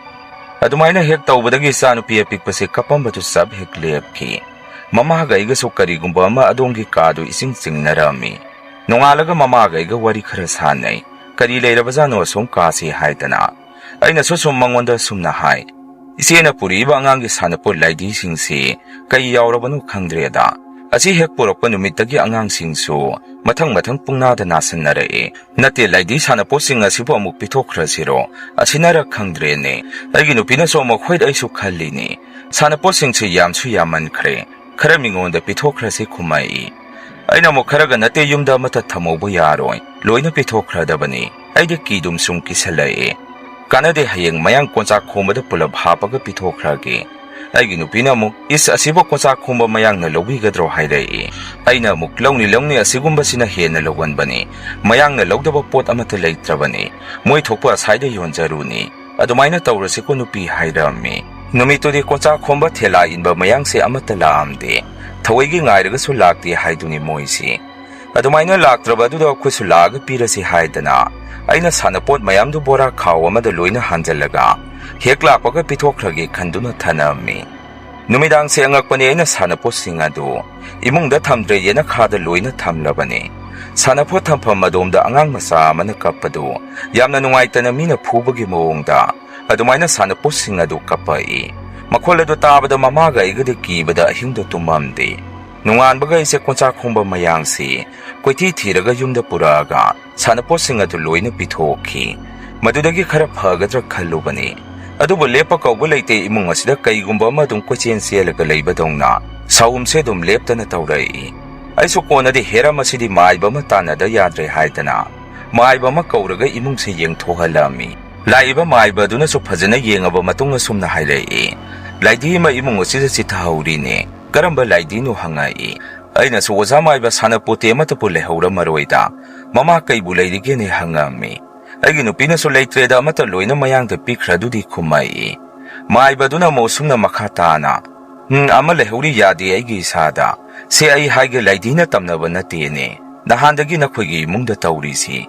ꯑꯗꯨꯃꯥꯏꯅ ꯍꯦꯛ ꯇꯧꯕꯗꯒꯤ ꯏꯆꯥꯅꯨꯄꯤ ꯑꯄꯤꯛꯄꯁꯦ ꯀꯞꯄꯝꯕꯗꯨ ꯆꯞ ꯍꯦꯛ ꯂꯦꯞꯈꯤ꯫ ꯃꯃꯥꯒ ꯑꯩꯒꯁꯨ ꯀꯔꯤꯒꯨꯝꯕ ꯑꯃ ꯑꯗꯣꯝꯒꯤ ꯀꯥꯗꯨ ꯏꯆꯤꯡ ꯆꯤꯡꯅꯔꯝꯃꯤ꯫ ꯅꯣꯡꯉꯥꯜꯂꯒ ꯃꯃꯥꯒ ꯑꯩꯒ ꯋꯥꯔꯤ ꯈꯔ ꯁꯥꯟꯅꯩ꯫ ꯀꯔꯤ ꯂꯩꯔꯕꯖꯥꯠꯅꯣ ꯑꯁꯨꯝ ꯀꯥꯁꯤ ꯍꯥꯏꯗꯅ꯫ ꯑꯩꯅꯁꯨ ꯁꯨꯝ ꯃꯉꯣꯟꯗ ꯁꯨꯝꯅ ꯍꯥꯏ, ꯏꯆꯦꯅ ꯄꯨꯔꯛꯏꯕ ꯑꯉꯥꯡꯒꯤ ꯁꯥꯟꯅꯄꯣꯠ ꯂꯥꯏꯙꯤꯁꯤꯡꯁꯤ ꯀꯩ ꯌꯥꯎꯔꯕꯅꯣ ꯈꯪꯗ꯭ꯔꯦꯗ꯫ ꯑꯁꯤ ꯍꯦꯛ ꯄꯨꯔꯛꯄ ꯅꯨꯃꯤꯠꯇꯒꯤ ꯑꯉꯥꯡꯁꯤꯡꯁꯨ ꯃꯊꯪ ꯃꯊꯪ ꯄꯨꯡꯅꯥꯗ ꯅꯥꯁꯤꯟꯅꯔꯛꯑꯦ꯫ ꯅꯠꯇꯦ, ꯂꯥꯏꯙꯤ ꯁꯥꯟꯅꯄꯣꯠꯁꯤꯡ ꯑꯁꯤꯕꯨ ꯑꯃꯨꯛ ꯄꯤꯊꯣꯛꯈ꯭ꯔꯁꯤꯔꯣ? ꯑꯁꯤꯅꯔ ꯈꯪꯗ꯭ꯔꯦꯅꯦ꯫ ꯑꯩꯒꯤ ꯅꯨꯄꯤꯅꯁꯨ ꯑꯃꯨꯛ, "ꯍꯣꯏ, ꯑꯩꯁꯨ ꯈꯜꯂꯤꯅꯦ꯫ ꯁꯥꯟꯅꯄꯣꯠꯁꯤꯡꯁꯤ ꯌꯥꯝꯁꯨ ꯌꯥꯝꯃꯟꯈ꯭ꯔꯦ꯫ ꯈꯔ ꯃꯤꯉꯣꯟꯗ ꯄꯤꯊꯣꯛꯈ꯭ꯔꯁꯤ" ꯈꯨꯝꯃꯛꯏ꯫ ꯑꯩꯅ ꯑꯃꯨꯛ, "ꯈꯔꯒ ꯅꯠꯇꯦ, ꯌꯨꯝꯗ ꯑꯃꯠꯇ ꯊꯝꯍꯧꯕ ꯌꯥꯔꯣꯏ꯫ ꯂꯣꯏꯅ ꯄꯤꯊꯣꯛꯈ꯭ꯔꯗꯕꯅꯤ꯫ ꯑꯩꯗꯤ ꯀꯤꯗꯨꯝ ꯁꯨꯝ ꯀꯤꯁꯜꯂꯛꯑꯦ꯫ ꯀꯥꯟꯅꯗꯦ, ꯍꯌꯦꯡ ꯃꯌꯥꯡ ꯀꯣꯟꯆꯥꯛ ꯈꯣꯝꯕꯗ ꯄꯨꯂꯞ ꯍꯥꯞꯄꯒ ꯄꯤꯊꯣꯛꯈ꯭ꯔꯒꯦ"꯫ ꯑꯩꯒꯤ ꯅꯨꯄꯤꯅ ꯑꯃꯨꯛ, "ꯏꯁ, ꯑꯁꯤꯕꯨ ꯀꯣꯟꯆꯥꯛ ꯈꯣꯝꯕ ꯃꯌꯥꯡꯅ ꯂꯧꯕꯤꯒꯗ꯭ꯔꯣ?" ꯍꯥꯏꯔꯛꯏ꯫ ꯑꯩꯅ ꯑꯃꯨꯛ, "ꯂꯧꯅꯤ, ꯂꯧꯅꯤ, ꯑꯁꯤꯒꯨꯝꯕꯁꯤꯅ ꯍꯦꯟꯅ ꯂꯧꯒꯟꯕꯅꯤ꯫ ꯃꯌꯥꯡꯅ ꯂꯧꯗꯕ ꯄꯣꯠ ꯑꯃꯠꯇ ꯂꯩꯇ꯭ꯔꯕꯅꯤ꯫ ꯃꯣꯏ ꯊꯣꯛꯄ ꯑꯁꯥꯏꯗ ꯌꯣꯟꯖꯔꯨꯅꯤ꯫ ꯑꯗꯨꯃꯥꯏꯅ ꯇꯧꯔꯁꯤꯀꯣ ꯅꯨꯄꯤ" ꯍꯥꯏꯔꯝꯃꯤ꯫ ꯅꯨꯃꯤꯠꯇꯨꯗꯤ ꯀꯣꯟꯆꯥꯛ ꯈꯣꯝꯕ ꯊꯦꯂꯥ ꯏꯟꯕ ꯃꯌꯥꯡꯁꯦ ꯑꯃꯠꯇ ꯂꯥꯛꯑꯝꯗꯦ꯫ ꯊꯋꯣꯏꯒꯤ ꯉꯥꯏꯔꯒꯁꯨ ꯂꯥꯛꯇꯦ ꯍꯥꯏꯗꯨꯅꯤ ꯃꯣꯏꯁꯤ꯫ ꯑꯗꯨꯃꯥꯏꯅ ꯂꯥꯛꯇ꯭ꯔꯕ ꯑꯗꯨꯗ ꯑꯩꯈꯣꯏꯁꯨ ꯂꯥꯛꯑꯒ ꯄꯤꯔꯁꯤ ꯍꯥꯏꯗꯅ ꯑꯩꯅ ꯁꯥꯟꯅꯄꯣꯠ ꯃꯌꯥꯝꯗꯨ ꯕꯣꯔꯥ ꯈꯥꯎ ꯑꯃꯗ ꯂꯣꯏꯅ ꯍꯥꯟꯖꯜꯂꯒ ꯍꯦꯛ ꯂꯥꯛꯄꯒ ꯄꯤꯊꯣꯛꯈ꯭ꯔꯒꯦ ꯈꯟꯗꯨꯅ ꯊꯅꯝꯃꯤ꯫ ꯅꯨꯃꯤꯗꯥꯡꯁꯦ ꯑꯉꯛꯄꯅꯤ, ꯑꯩꯅ ꯁꯥꯟꯅꯄꯣꯠꯁꯤꯡ ꯑꯗꯨ ꯏꯃꯨꯡꯗ ꯊꯝꯗ꯭ꯔꯦ, ꯌꯦꯅꯈꯥꯗ ꯂꯣꯏꯅ ꯊꯝꯂꯕꯅꯤ꯫ ꯁꯥꯟꯅꯄꯣꯠ ꯊꯝꯐꯝ ꯑꯗꯣꯝꯗ ꯑꯉꯥꯡ ꯃꯆꯥ ꯑꯃꯅ ꯀꯞꯄꯗꯨ ꯌꯥꯝꯅ ꯅꯨꯡꯉꯥꯏꯇꯅ ꯃꯤꯅ ꯐꯨꯕꯒꯤ ꯃꯑꯣꯡꯗ ꯑꯗꯨꯃꯥꯏꯅ ꯁꯥꯟꯅꯄꯣꯠꯁꯤꯡ ꯑꯗꯨ ꯀꯞꯄꯛꯏ꯫ ꯃꯈꯣꯜ ꯑꯗꯨ ꯇꯥꯕꯗ ꯃꯃꯥꯒ ꯑꯩꯒꯗꯤ ꯀꯤꯕꯗ ꯑꯍꯤꯡꯗꯣ ꯇꯨꯝꯃꯝꯗꯦ꯫ ꯅꯣꯡꯉꯥꯟꯕꯒ ꯑꯩꯁꯦ ꯀꯣꯟꯆꯥꯛ ꯈꯣꯡꯕ ꯃꯌꯥꯡꯁꯤ ꯀꯣꯏꯊꯤ ꯊꯤꯔꯒ ꯌꯨꯝꯗ ꯄꯨꯔꯛꯑꯒ ꯁꯥꯟꯅꯄꯣꯠꯁꯤꯡ ꯑꯗꯨ ꯂꯣꯏꯅ ꯄꯤꯊꯣꯛꯈꯤ꯫ ꯃꯗꯨꯗꯒꯤ ꯈꯔ ꯐꯒꯗ꯭ꯔꯥ ꯈꯜꯂꯨꯕꯅꯤ꯫ ꯑꯗꯨꯕꯨ ꯂꯦꯞꯄ ꯀꯧꯕ ꯂꯩꯇꯦ, ꯏꯃꯨꯡ ꯑꯁꯤꯗ ꯀꯩꯒꯨꯝꯕ ꯑꯃ ꯑꯗꯨꯝ ꯀꯣꯏꯆꯦꯟ ꯆꯦꯜꯂꯒ ꯂꯩꯕꯗꯧꯅ ꯁꯥꯎꯝꯁꯦ ꯑꯗꯨꯝ ꯂꯦꯞꯇꯅ ꯇꯧꯔꯛꯏ꯫ ꯑꯩꯁꯨ ꯀꯣꯟꯅꯗꯤ ꯍꯦꯔꯥ ꯃꯁꯤꯗꯤ ꯃꯥꯏꯕ ꯑꯃ ꯇꯥꯟꯅꯗ ꯌꯥꯗ꯭ꯔꯦ ꯍꯥꯏꯗꯅ ꯃꯥꯏꯕ ꯑꯃ ꯀꯧꯔꯒ ꯏꯃꯨꯡꯁꯦ ꯌꯦꯡꯊꯣꯛꯍꯜꯂꯝꯃꯤ꯫ ꯂꯥꯛꯏꯕ ꯃꯥꯏꯕ ꯑꯗꯨꯅꯁꯨ ꯐꯖꯅ ꯌꯦꯡꯉꯕ ꯃꯇꯨꯡ ꯑꯁꯨꯝꯅ ꯍꯥꯏꯔꯛꯏ, "ꯂꯥꯏꯙꯤ ꯑꯃ ꯏꯃꯨꯡ ꯑꯁꯤꯗ ꯆꯤꯊꯍꯧꯔꯤꯅꯦ꯫ ꯀꯔꯝꯕ ꯂꯥꯏꯙꯤꯅꯣ?" ꯍꯪꯉꯛꯏ꯫ ꯑꯩꯅꯁꯨ, "ꯑꯣꯖꯥ ꯃꯥꯏꯕ, ꯁꯥꯟꯅꯄꯣꯠꯇꯤ ꯑꯃꯠꯇꯕꯨ ꯂꯩꯍꯧꯔꯝꯃꯔꯣꯏꯗ, ꯃꯃꯥ ꯀꯩꯕꯨ ꯂꯩꯔꯤꯒꯦꯅꯦ?" ꯍꯪꯉꯝꯃꯤ꯫ ꯑꯩꯒꯤ ꯅꯨꯄꯤꯅꯁꯨ, "ꯂꯩꯇ꯭ꯔꯦꯗ, ꯑꯃꯠꯇ ꯂꯣꯏꯅ ꯃꯌꯥꯡꯗ ꯄꯤꯈ꯭ꯔꯗꯨꯗꯤ" ꯈꯨꯝꯃꯛꯏ꯫ ꯃꯥꯏꯕꯗꯨꯅ ꯑꯃꯨꯛ ꯑꯁꯨꯝꯅ ꯃꯈꯥ ꯇꯥꯅ, "ꯎꯝ, ꯑꯃ ꯂꯩꯍꯧꯔꯤ, ꯌꯥꯗꯦ ꯑꯩꯒꯤ ꯏꯁꯥꯗ꯫ ꯁꯦ, ꯑꯩ ꯍꯥꯏꯒꯦ, ꯂꯥꯏꯙꯤꯅ ꯇꯝꯅꯕ ꯅꯠꯇꯦꯅꯦ꯫ ꯅꯍꯥꯟꯗꯒꯤ ꯅꯈꯣꯏꯒꯤ ꯏꯃꯨꯡꯗ ꯇꯧꯔꯤꯁꯤ꯫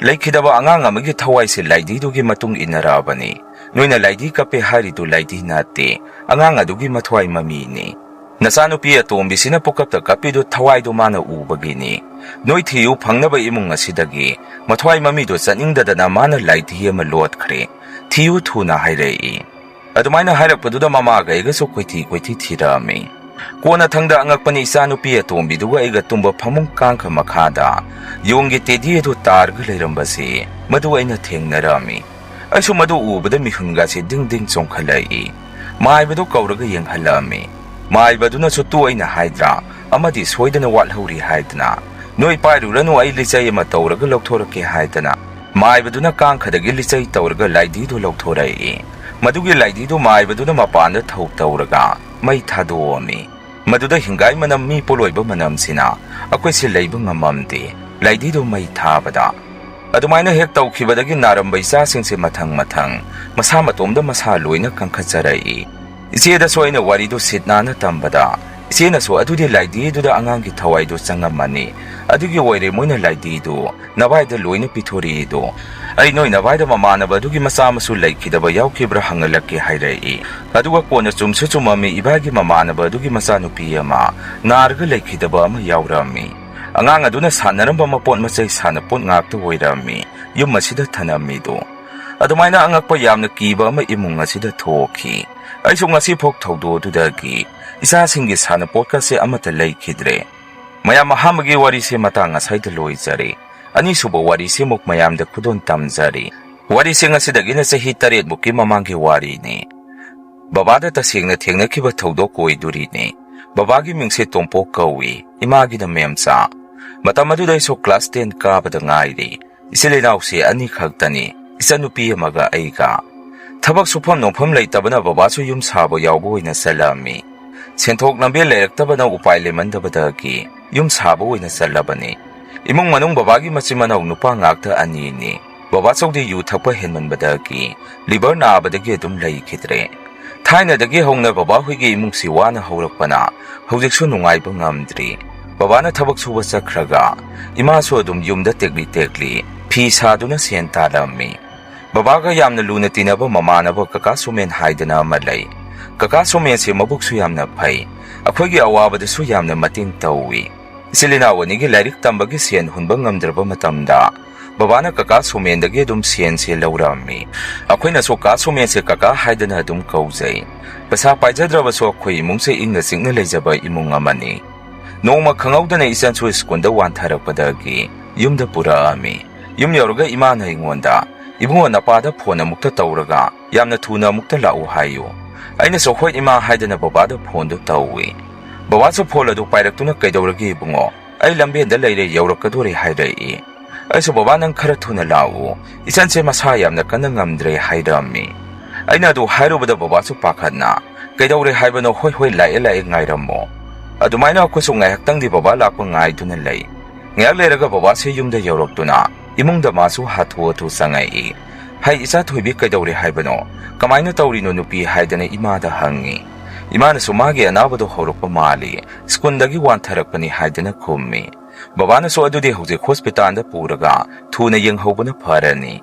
ꯂꯩꯈꯤꯗꯕ ꯑꯉꯥꯡ ꯑꯃꯒꯤ ꯊꯋꯥꯏꯁꯦ ꯂꯥꯏꯙꯤꯗꯨꯒꯤ ꯃꯇꯨꯡ ꯏꯟꯅꯔꯛꯑꯕꯅꯤ꯫ ꯅꯣꯏꯅ ꯂꯥꯏꯙꯤ ꯀꯞꯄꯦ ꯍꯥꯏꯔꯤꯗꯨ ꯂꯥꯏꯙꯤ ꯅꯠꯇꯦ, ꯑꯉꯥꯡ ꯑꯗꯨꯒꯤ ꯃꯊ꯭ꯋꯥꯏ ꯃꯃꯤꯅꯤ꯫ ꯅꯆꯥꯅꯨꯄꯤ ꯑꯇꯣꯝꯕꯤꯁꯤꯅ ꯄꯨꯀꯞꯇ ꯀꯞꯄꯤꯗꯨ ꯊꯋꯥꯏꯗꯨ ꯃꯥꯅ ꯎꯕꯒꯤꯅꯤ꯫ ꯅꯣꯏ ꯊꯤꯌꯨ, ꯐꯪꯅꯕ ꯏꯃꯨꯡ ꯑꯁꯤꯗꯒꯤ ꯃꯊ꯭ꯋꯥꯏ ꯃꯃꯤꯗꯨ ꯆꯠꯅꯤꯡꯗꯗꯅ ꯃꯥꯅ ꯂꯥꯏꯙꯤ ꯑꯃ ꯂꯣꯠꯈ꯭ꯔꯦ꯫ ꯊꯤꯌꯨ ꯊꯨꯅ" ꯍꯥꯏꯔꯛꯏ꯫ ꯑꯗꯨꯃꯥꯏꯅ ꯍꯥꯏꯔꯛꯄꯗꯨꯗ ꯃꯃꯥꯒ ꯑꯩꯒꯁꯨ ꯀꯣꯏꯊꯤ ꯀꯣꯏꯊꯤ ꯊꯤꯔꯛꯑꯝꯃꯤ꯫ ꯀꯣꯟꯅꯊꯪꯗ ꯑꯉꯛꯄꯅꯤ, ꯏꯆꯥꯅꯨꯄꯤ ꯑꯇꯣꯝꯕꯤꯗꯨꯒ ꯑꯩꯒ ꯇꯨꯝꯕ ꯐꯃꯨꯡ ꯀꯥꯡꯈ ꯃꯈꯥꯗ ꯌꯣꯡꯒꯤ ꯇꯦꯗꯤ ꯑꯗꯨ ꯇꯥꯔꯒ ꯂꯩꯔꯝꯕꯁꯤ ꯃꯗꯨ ꯑꯩꯅ ꯊꯦꯡꯅꯔꯝꯃꯤ꯫ ꯑꯩꯁꯨ ꯃꯗꯨ ꯎꯕꯗ ꯃꯤꯍꯨꯟꯒꯁꯤ ꯗꯤꯡ ꯗꯤꯡ ꯆꯣꯡꯈꯠꯂꯛꯏ꯫ ꯃꯥꯏꯕꯗꯨ ꯀꯧꯔꯒ ꯌꯦꯡꯍꯜꯂꯛꯑꯝꯃꯤ꯫ ꯃꯥꯏꯕꯗꯨꯅꯁꯨ, "ꯇꯨ ꯑꯩꯅ ꯍꯥꯏꯗ꯭ꯔꯥ, ꯑꯃꯗꯤ ꯁꯣꯏꯗꯅ ꯋꯥꯠꯍꯧꯔꯤ ꯍꯥꯏꯗꯅ꯫ ꯅꯣꯏ ꯄꯥꯏꯔꯨꯔꯅꯨ, ꯑꯩ ꯂꯤꯆꯩ ꯑꯃ ꯇꯧꯔꯒ ꯂꯧꯊꯣꯔꯛꯀꯦ" ꯍꯥꯏꯗꯅ ꯃꯥꯏꯕꯗꯨꯅ ꯀꯥꯡꯈꯗꯒꯤ ꯂꯤꯆꯩ ꯇꯧꯔꯒ ꯂꯥꯏꯙꯤꯗꯨ ꯂꯧꯊꯣꯔꯛꯏ꯫ ꯃꯗꯨꯒꯤ ꯂꯥꯏꯙꯤꯗꯨ ꯃꯥꯏꯕꯗꯨꯅ ꯃꯄꯥꯟꯗ ꯊꯧ ꯇꯧꯔꯒ ꯃꯩ ꯊꯥꯗꯣꯛꯑꯝꯃꯤ꯫ ꯃꯗꯨꯗ ꯍꯤꯡꯒꯥꯏ ꯃꯅꯝ, ꯃꯤ ꯄꯣꯂꯣꯏꯕ ꯃꯅꯝꯁꯤꯅ ꯑꯩꯈꯣꯏꯁꯦ ꯂꯩꯕ ꯉꯝꯃꯝꯗꯦ꯫ ꯂꯥꯏꯙꯤꯗꯨ ꯃꯩ ꯊꯥꯕꯗ꯫ ꯑꯗꯨꯃꯥꯏꯅ ꯍꯦꯛ ꯇꯧꯈꯤꯕꯗꯒꯤ ꯅꯥꯔꯝꯕ ꯏꯆꯥꯁꯤꯡꯁꯦ ꯃꯊꯪ ꯃꯊꯪ ꯃꯁꯥ ꯃꯇꯣꯝꯗ ꯃꯁꯥ ꯂꯣꯏꯅ ꯀꯟꯈꯠꯆꯔꯛꯏ꯫ ꯏꯆꯦꯗꯁꯨ ꯑꯩꯅ ꯋꯥꯔꯤꯗꯨ ꯁꯤꯠ ꯅꯥꯟꯅ ꯇꯝꯕꯗ, ꯏꯆꯦꯅꯁꯨ, "ꯑꯗꯨꯗꯤ ꯂꯥꯏꯙꯤꯗꯨꯗ ꯑꯉꯥꯡꯒꯤ ꯊꯋꯥꯏꯗꯨ ꯆꯪꯉꯝꯃꯅꯤ, ꯑꯗꯨꯒꯤ ꯑꯣꯏꯔꯦ ꯃꯣꯏꯅ ꯂꯥꯏꯗꯤꯗꯨ ꯅꯚꯥꯏꯗ ꯂꯣꯏꯅ ꯄꯤꯊꯣꯔꯛꯏꯗꯣ꯫ ꯑꯩ ꯅꯣꯏ ꯅꯚꯥꯏꯗ ꯃꯃꯥꯟꯅꯕ ꯑꯗꯨꯒꯤ ꯃꯆꯥ ꯑꯃꯁꯨ ꯂꯩꯈꯤꯗꯕ ꯌꯥꯎꯈꯤꯕ꯭ꯔꯥ ꯍꯪꯉꯂꯛꯀꯦ ꯍꯥꯏꯔꯛꯏ꯫ ꯑꯗꯨꯒ ꯀꯣꯟꯅ ꯆꯨꯝꯁꯨ ꯆꯨꯝꯃꯝꯃꯤ, ꯏꯕꯥꯏꯒꯤ ꯃꯃꯥꯟꯅꯕ ꯑꯗꯨꯒꯤ ꯃꯆꯥꯅꯨꯄꯤ ꯑꯃ ꯅꯥꯔꯒ ꯂꯩꯈꯤꯗꯕ ꯑꯃ ꯌꯥꯎꯔꯝꯃꯤ꯫ ꯑꯉꯥꯡ ꯑꯗꯨꯅ ꯁꯥꯟꯅꯔꯝꯕ ꯃꯄꯣꯠ ꯃꯆꯩ ꯁꯥꯟꯅꯄꯣꯠ ꯉꯥꯛꯇ ꯑꯣꯏꯔꯝꯃꯤ ꯌꯨꯝ ꯑꯁꯤꯗ ꯊꯅꯝꯃꯤꯗꯣ꯫ ꯑꯗꯨꯃꯥꯏꯅ ꯑꯉꯛꯄ ꯌꯥꯝꯅ ꯀꯤꯕ ꯑꯃ ꯏꯃꯨꯡ ꯑꯁꯤꯗ ꯊꯣꯛꯈꯤ꯫ ꯑꯩꯁꯨ ꯉꯁꯤꯐꯥꯎ ꯊꯧꯗꯣꯛ ꯑꯗꯨꯗꯒꯤ ꯏꯆꯥꯁꯤꯡꯒꯤ ꯁꯥꯟꯅꯄꯣꯠꯀꯁꯦ ꯑꯃꯠꯇ ꯂꯩꯈꯤꯗ꯭ꯔꯦ꯫ ꯃꯌꯥꯝ ꯑꯍꯥꯟꯕꯒꯤ ꯋꯥꯔꯤꯁꯦ ꯃꯇꯥꯡ ꯑꯁꯥꯏꯗ ꯂꯣꯏꯖꯔꯦ꯫ ꯑꯅꯤꯁꯨꯕ ꯋꯥꯔꯤꯁꯤꯃꯨꯛ ꯃꯌꯥꯝꯗ ꯈꯨꯗꯣꯜ ꯇꯝꯖꯔꯤ꯫ ꯋꯥꯔꯤꯁꯦ ꯉꯁꯤꯗꯒꯤꯅ ꯆꯍꯤ ꯇꯔꯦꯠꯃꯨꯛꯀꯤ ꯃꯃꯥꯡꯒꯤ ꯋꯥꯔꯤꯅꯤ꯫ ꯕꯕꯥꯗ ꯇꯁꯦꯡꯅ ꯊꯦꯡꯅꯈꯤꯕ ꯊꯧꯗꯣꯛ ꯑꯣꯏꯗꯣꯔꯤꯅꯤ꯫ ꯕꯕꯥꯒꯤ ꯃꯤꯡꯁꯦ ꯇꯣꯝꯄꯣꯛ ꯀꯧꯏ, ꯏꯃꯥꯒꯤꯅ ꯃꯦꯝꯆꯥ꯫ ꯃꯇꯝ ꯑꯗꯨꯗ ꯑꯩꯁꯨ class ten ꯀꯥꯕꯗ ꯉꯥꯏꯔꯤ꯫ ꯏꯆꯤꯜ ꯏꯅꯥꯎꯁꯦ ꯑꯅꯤ ꯈꯛꯇꯅꯤ, ꯏꯆꯟꯅꯨꯄꯤ ꯑꯃꯒ ꯑꯩꯒ꯫ ꯊꯕꯛ ꯁꯨꯐꯝ ꯅꯣꯝꯐꯝ ꯂꯩꯇꯕꯅ ꯕꯕꯥꯁꯨ ꯌꯨꯝ ꯁꯥꯕ ꯌꯥꯎꯕ ꯑꯣꯏꯅ ꯆꯠꯂꯝꯃꯤ꯫ ꯁꯦꯟꯊꯣꯛ ꯂꯝꯕꯤ ꯂꯩꯔꯛꯇꯕꯅ ꯎꯄꯥꯏ ꯂꯩꯃꯟꯗꯕꯗꯒꯤ ꯌꯨꯝ ꯁꯥꯕ ꯑꯣꯏꯅ ꯆꯠꯂꯕꯅꯤ꯫ ꯏꯃꯨꯡ ꯃꯅꯨꯡ ꯕꯕꯥꯒꯤ ꯃꯆꯤꯟ ꯃꯅꯥꯎ ꯅꯨꯄꯥ ꯉꯥꯛꯇ ꯑꯅꯤꯅꯤ꯫ ꯕꯕꯥꯆꯧꯗꯤ ꯌꯨ ꯊꯛꯄ ꯍꯦꯟꯃꯟꯕꯗꯒꯤ liver ꯅꯥꯕꯗꯒꯤ ꯑꯗꯨꯝ ꯂꯩꯈꯤꯗ꯭ꯔꯦ꯫ ꯊꯥꯏꯅꯗꯒꯤ ꯍꯧꯅ ꯕꯕꯥꯍꯣꯏꯒꯤ ꯏꯃꯨꯡꯁꯤ ꯋꯥꯅ ꯍꯧꯔꯛꯄꯅ ꯍꯧꯖꯤꯛꯁꯨ ꯅꯨꯡꯉꯥꯏꯕ ꯉꯝꯗ꯭ꯔꯤ꯫ ꯕꯕꯥꯅ ꯊꯕꯛ ꯁꯨꯕ ꯆꯠꯈ꯭ꯔꯒ ꯏꯃꯥꯁꯨ ꯑꯗꯨꯝ ꯌꯨꯝꯗ ꯇꯦꯛꯂꯤ ꯇꯦꯛꯂꯤ ꯐꯤ ꯁꯥꯗꯨꯅ ꯁꯦꯟ ꯇꯥꯜꯂꯝꯃꯤ꯫ ꯕꯕꯥꯒ ꯌꯥꯝꯅ ꯂꯨꯅ ꯇꯤꯟꯅꯕ ꯃꯃꯥꯟꯅꯕ ꯀꯀꯥ ꯁꯣꯃꯦꯟ ꯍꯥꯏꯗꯅ ꯑꯃ ꯂꯩ꯫ ꯀꯀꯥ ꯁꯣꯃꯦꯟꯁꯦ ꯃꯕꯨꯛꯁꯨ ꯌꯥꯝꯅ ꯐꯩ, ꯑꯩꯈꯣꯏꯒꯤ ꯑꯋꯥꯕꯗꯁꯨ ꯌꯥꯝꯅ ꯃꯇꯦꯡ ꯇꯧꯏ꯫ ꯏꯆꯤꯜ ꯏꯅꯥꯎ ꯑꯅꯤꯒꯤ ꯂꯥꯏꯔꯤꯛ ꯇꯝꯕꯒꯤ ꯁꯦꯟ ꯍꯨꯟꯕ ꯉꯝꯗ꯭ꯔꯕ ꯃꯇꯝꯗ ꯕꯕꯥꯅ ꯀꯀꯥ ꯁꯣꯃꯦꯟꯗꯒꯤ ꯑꯗꯨꯝ ꯁꯦꯟꯁꯦ ꯂꯧꯔꯝꯃꯤ꯫ ꯑꯩꯈꯣꯏꯅꯁꯨ ꯀꯥ ꯁꯣꯃꯦꯟꯁꯦ ꯀꯀꯥ ꯍꯥꯏꯗꯅ ꯑꯗꯨꯝ ꯀꯧꯖꯩ꯫ ꯄꯩꯁꯥ ꯄꯥꯏꯖꯗ꯭ꯔꯕꯁꯨ ꯑꯩꯈꯣꯏ ꯏꯃꯨꯡꯁꯦ ꯏꯪꯅ ꯆꯤꯛꯅ ꯂꯩꯖꯕ ꯏꯃꯨꯡ ꯑꯃꯅꯤ꯫ ꯅꯣꯡꯃ ꯈꯪꯍꯧꯗꯅ ꯏꯆꯟꯁꯨ ꯁ꯭ꯀꯨꯜꯗ ꯋꯥꯟꯊꯔꯛꯄꯗꯒꯤ ꯌꯨꯝꯗ ꯄꯨꯔꯛꯑꯝꯃꯤ꯫ ꯌꯨꯝ ꯌꯧꯔꯒ ꯏꯃꯥꯅ ꯑꯩꯉꯣꯟꯗ, "ꯏꯕꯨꯡꯉꯣ, ꯅꯄꯥꯗ ꯐꯣꯟ ꯑꯃꯨꯛꯇ ꯇꯧꯔꯒ ꯌꯥꯝꯅ ꯊꯨꯅ ꯑꯃꯨꯛꯇ ꯂꯥꯛꯎ ꯍꯥꯏꯌꯨ"꯫ ꯑꯩꯅꯁꯨ, "ꯍꯣꯏ ꯏꯃꯥ" ꯍꯥꯏꯗꯅ ꯕꯕꯥꯗ ꯐꯣꯟꯗꯨ ꯇꯧꯏ꯫ ꯕꯕꯥꯁꯨ ꯐꯣꯟ ꯑꯗꯨ ꯄꯥꯏꯔꯛꯇꯨꯅ, "ꯀꯩꯗꯧꯔꯒꯦ ꯏꯕꯨꯡꯉꯣ? ꯑꯩ ꯂꯝꯕꯦꯟꯗ ꯂꯩꯔꯦ, ꯌꯧꯔꯛꯀꯗꯣꯔꯦ" ꯍꯥꯏꯔꯛꯏ꯫ ꯑꯩꯁꯨ, "ꯕꯕꯥ, ꯅꯪ ꯈꯔ ꯊꯨꯅ ꯂꯥꯛꯎ, ꯏꯆꯟꯁꯦ ꯃꯁꯥ ꯌꯥꯝꯅ ꯀꯟꯅ ꯉꯝꯗ꯭ꯔꯦ" ꯍꯥꯏꯔꯝꯃꯤ꯫ ꯑꯩꯅ ꯑꯗꯨ ꯍꯥꯏꯔꯨꯕꯗ ꯕꯕꯥꯁꯨ ꯄꯥꯈꯠꯅ, "ꯀꯩꯗꯧꯔꯦ ꯍꯥꯏꯕꯅꯣ? ꯍꯣꯏ ꯍꯣꯏ, ꯂꯥꯛꯑꯦ ꯂꯥꯛꯑꯦ, ꯉꯥꯏꯔꯝꯃꯣ"꯫ ꯑꯗꯨꯃꯥꯏꯅ ꯑꯩꯈꯣꯏꯁꯨ ꯉꯥꯏꯍꯥꯛꯇꯪꯗꯤ ꯕꯕꯥ ꯂꯥꯛꯄ ꯉꯥꯏꯗꯨꯅ ꯂꯩ꯫ ꯉꯥꯏꯍꯥꯛ ꯂꯩꯔꯒ ꯕꯕꯥꯁꯦ ꯌꯨꯝꯗ ꯌꯧꯔꯛꯇꯨꯅ ꯏꯃꯨꯡꯗ ꯃꯥꯁꯨ ꯍꯥꯊꯨ ꯍꯥꯊꯨ ꯆꯪꯉꯛꯏ꯫ "ꯍꯩ, ꯏꯆꯥ ꯊꯣꯏꯕꯤ, ꯀꯩꯗꯧꯔꯦ ꯍꯥꯏꯕꯅꯣ? ꯀꯃꯥꯏꯅ ꯇꯧꯔꯤꯅꯣ ꯅꯨꯄꯤ?" ꯍꯥꯏꯗꯅ ꯏꯃꯥꯗ ꯍꯪꯉꯤ꯫ ꯏꯃꯥꯅꯁꯨ, "ꯃꯥꯒꯤ ꯑꯅꯥꯕꯗꯣ ꯍꯧꯔꯛꯄ ꯃꯥꯜꯂꯤ, ꯁ꯭ꯀꯨꯜꯗꯒꯤ ꯋꯥꯟꯊꯔꯛꯄꯅꯤ" ꯍꯥꯏꯗꯅ ꯈꯨꯝꯃꯤ꯫ ꯕꯕꯥꯅꯁꯨ ꯑꯗꯨꯗꯤ ꯍꯧꯖꯤꯛ ꯍꯣꯁꯄꯤꯇꯥꯜꯗ ꯄꯨꯔꯒ ꯊꯨꯅ ꯌꯦꯡꯍꯧꯕꯅ ꯐꯔꯅꯤ꯫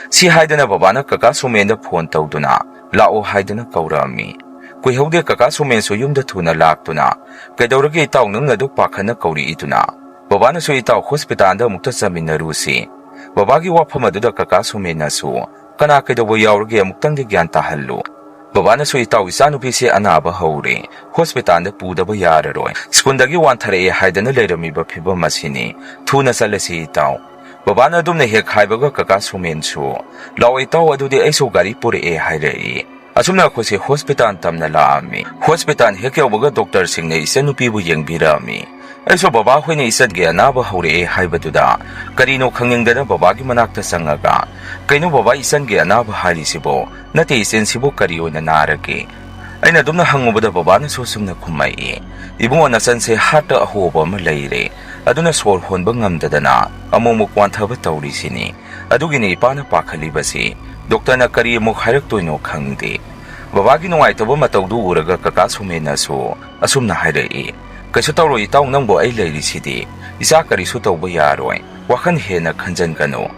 ꯁꯤ ꯍꯥꯏꯗꯅ ꯕꯕꯥꯅ ꯀꯀꯥ ꯁꯣꯃꯦꯟꯗ ꯐꯣꯟ ꯇꯧꯗꯨꯅ ꯂꯥꯛꯑꯣ ꯍꯥꯏꯗꯅ ꯀꯧꯔꯛꯑꯝꯃꯤ꯫ ꯀꯨꯏꯍꯧꯗꯦ ꯀꯀꯥ ꯁꯣꯃꯦꯟꯁꯨ ꯌꯨꯝꯗ ꯊꯨꯅ ꯂꯥꯛꯇꯨꯅ, "ꯀꯩꯗꯧꯔꯒꯦ ꯏꯇꯥꯎ, ꯅꯪꯅ ꯑꯗꯨꯛ ꯄꯥꯈꯠꯅ ꯀꯧꯔꯛꯏꯗꯨꯅ?" ꯕꯕꯥꯅꯁꯨ, "ꯏꯇꯥꯎ, ꯍꯣꯁꯄꯤꯇꯥꯜꯗ ꯑꯃꯨꯛꯇ ꯆꯠꯃꯤꯟꯅꯔꯨꯁꯤ꯫" ꯕꯕꯥꯒꯤ ꯋꯥꯐꯝ ꯑꯗꯨꯗ ꯀꯀꯥ ꯁꯣꯃꯦꯟꯅꯁꯨ, "ꯀꯅꯥ ꯀꯩꯗꯧꯕ ꯌꯥꯎꯔꯒꯦ, ꯑꯃꯨꯛꯇꯪꯗꯤ ꯒ꯭ꯌꯥꯟ ꯇꯥꯍꯜꯂꯨ꯫" ꯕꯕꯥꯅꯁꯨ, "ꯏꯇꯥꯎ, ꯏꯆꯥꯅꯨꯄꯤꯁꯦ ꯑꯅꯥꯕ ꯍꯧꯔꯦ, ꯍꯣꯁꯄꯤꯇꯥꯜꯗ ꯄꯨꯗꯕ ꯌꯥꯔꯔꯣꯏ꯫ ꯁ꯭ꯀꯨꯜꯗꯒꯤ ꯋꯥꯟꯊꯔꯛꯑꯦ ꯍꯥꯏꯗꯅ ꯂꯩꯔꯝꯃꯤꯕ ꯐꯤꯕꯝ ꯑꯁꯤꯅꯤ꯫ ꯊꯨꯅ ꯆꯠꯂꯁꯤ ꯏꯇꯥꯎ꯫" ꯕꯕꯥꯅ ꯑꯗꯨꯝꯅ ꯍꯦꯛ ꯍꯥꯏꯕꯒ ꯀꯀꯥ ꯁꯣꯃꯦꯟꯁꯨ, "ꯂꯥꯛꯑꯣ ꯏꯇꯥꯎ, ꯑꯗꯨꯗꯤ ꯑꯩꯁꯨ ꯒꯥꯔꯤ ꯄꯨꯔꯛꯑꯦ," ꯍꯥꯏꯔꯛꯏ꯫ ꯑꯁꯨꯝꯅ ꯑꯩꯈꯣꯏꯁꯦ ꯍꯣꯁꯄꯤꯇꯥꯜ ꯇꯝꯅ ꯂꯥꯛꯑꯝꯃꯤ꯫ ꯍꯣꯁꯄꯤꯇꯥꯜ ꯍꯦꯛ ꯌꯧꯕꯒ ꯗꯣꯛꯇꯔꯁꯤꯡꯅ ꯏꯆꯟꯅꯨꯄꯤꯕꯨ ꯌꯦꯡꯕꯤꯔꯛꯑꯝꯃꯤ꯫ ꯑꯩꯁꯨ ꯕꯕꯥ ꯍꯣꯏꯅ ꯏꯆꯟꯒꯤ ꯑꯅꯥꯕ ꯍꯧꯔꯛꯑꯦ ꯍꯥꯏꯕꯗꯨꯗ ꯀꯔꯤꯅꯣ ꯈꯪꯅꯤꯡꯗꯅ ꯕꯕꯥꯒꯤ ꯃꯅꯥꯛꯇ ꯆꯪꯉꯒ, "ꯀꯩꯅꯣ ꯕꯕꯥ, ꯏꯆꯟꯒꯤ ꯑꯅꯥꯕ ꯍꯥꯏꯔꯤꯁꯤꯕꯣ? ꯅꯠꯇꯦ, ꯏꯆꯦꯟꯁꯤꯕꯨ ꯀꯔꯤ ꯑꯣꯏꯅ ꯅꯥꯔꯒꯦ?" ꯑꯩꯅ ꯑꯗꯨꯝꯅ ꯍꯪꯉꯨꯕꯗ ꯕꯕꯥꯅꯁꯨ ꯑꯁꯨꯝꯅ ꯈꯨꯝꯃꯛꯏ, "ꯏꯕꯨꯡꯉꯣ, ꯅꯆꯟꯁꯦ ꯍꯥꯔꯠꯇ ꯑꯍꯣꯕ ꯑꯃ ꯂꯩꯔꯦ, ꯑꯗꯨꯅ ꯁꯣꯔ ꯍꯣꯟꯕ ꯉꯝꯗꯗꯅ ꯑꯃꯨꯛꯃꯨꯛ ꯋꯥꯟꯊꯕ ꯇꯧꯔꯤꯁꯤꯅꯤ꯫ ꯑꯗꯨꯒꯤꯅꯤ ꯏꯄꯥꯅ ꯄꯥꯈꯠꯂꯤꯕꯁꯤ꯫ ꯗꯣꯛꯇꯔꯅ ꯀꯔꯤ ꯑꯃꯨꯛ ꯍꯥꯏꯔꯛꯇꯣꯏꯅꯣ ꯈꯪꯗꯦ꯫" ꯕꯕꯥꯒꯤ ꯅꯨꯡꯉꯥꯏꯇꯕ ꯃꯇꯧꯗꯨ ꯎꯔꯒ ꯀꯀꯥ ꯁꯣꯃꯦꯟꯅꯁꯨ ꯑꯁꯨꯝꯅ ꯍꯥꯏꯔꯛꯏ, "ꯀꯩꯁꯨ ꯇꯧꯔꯣꯏ ꯏꯇꯥꯎ, ꯅꯪꯕꯨ ꯑꯩ ꯂꯩꯔꯤꯁꯤꯗꯤ꯫ ꯏꯆꯥ ꯀꯔꯤꯁꯨ ꯇꯧꯕ ꯌꯥꯔꯣꯏ꯫ ꯋꯥꯈꯜ ꯍꯦꯟꯅ ꯈꯟꯖꯟꯒꯅꯨ꯫"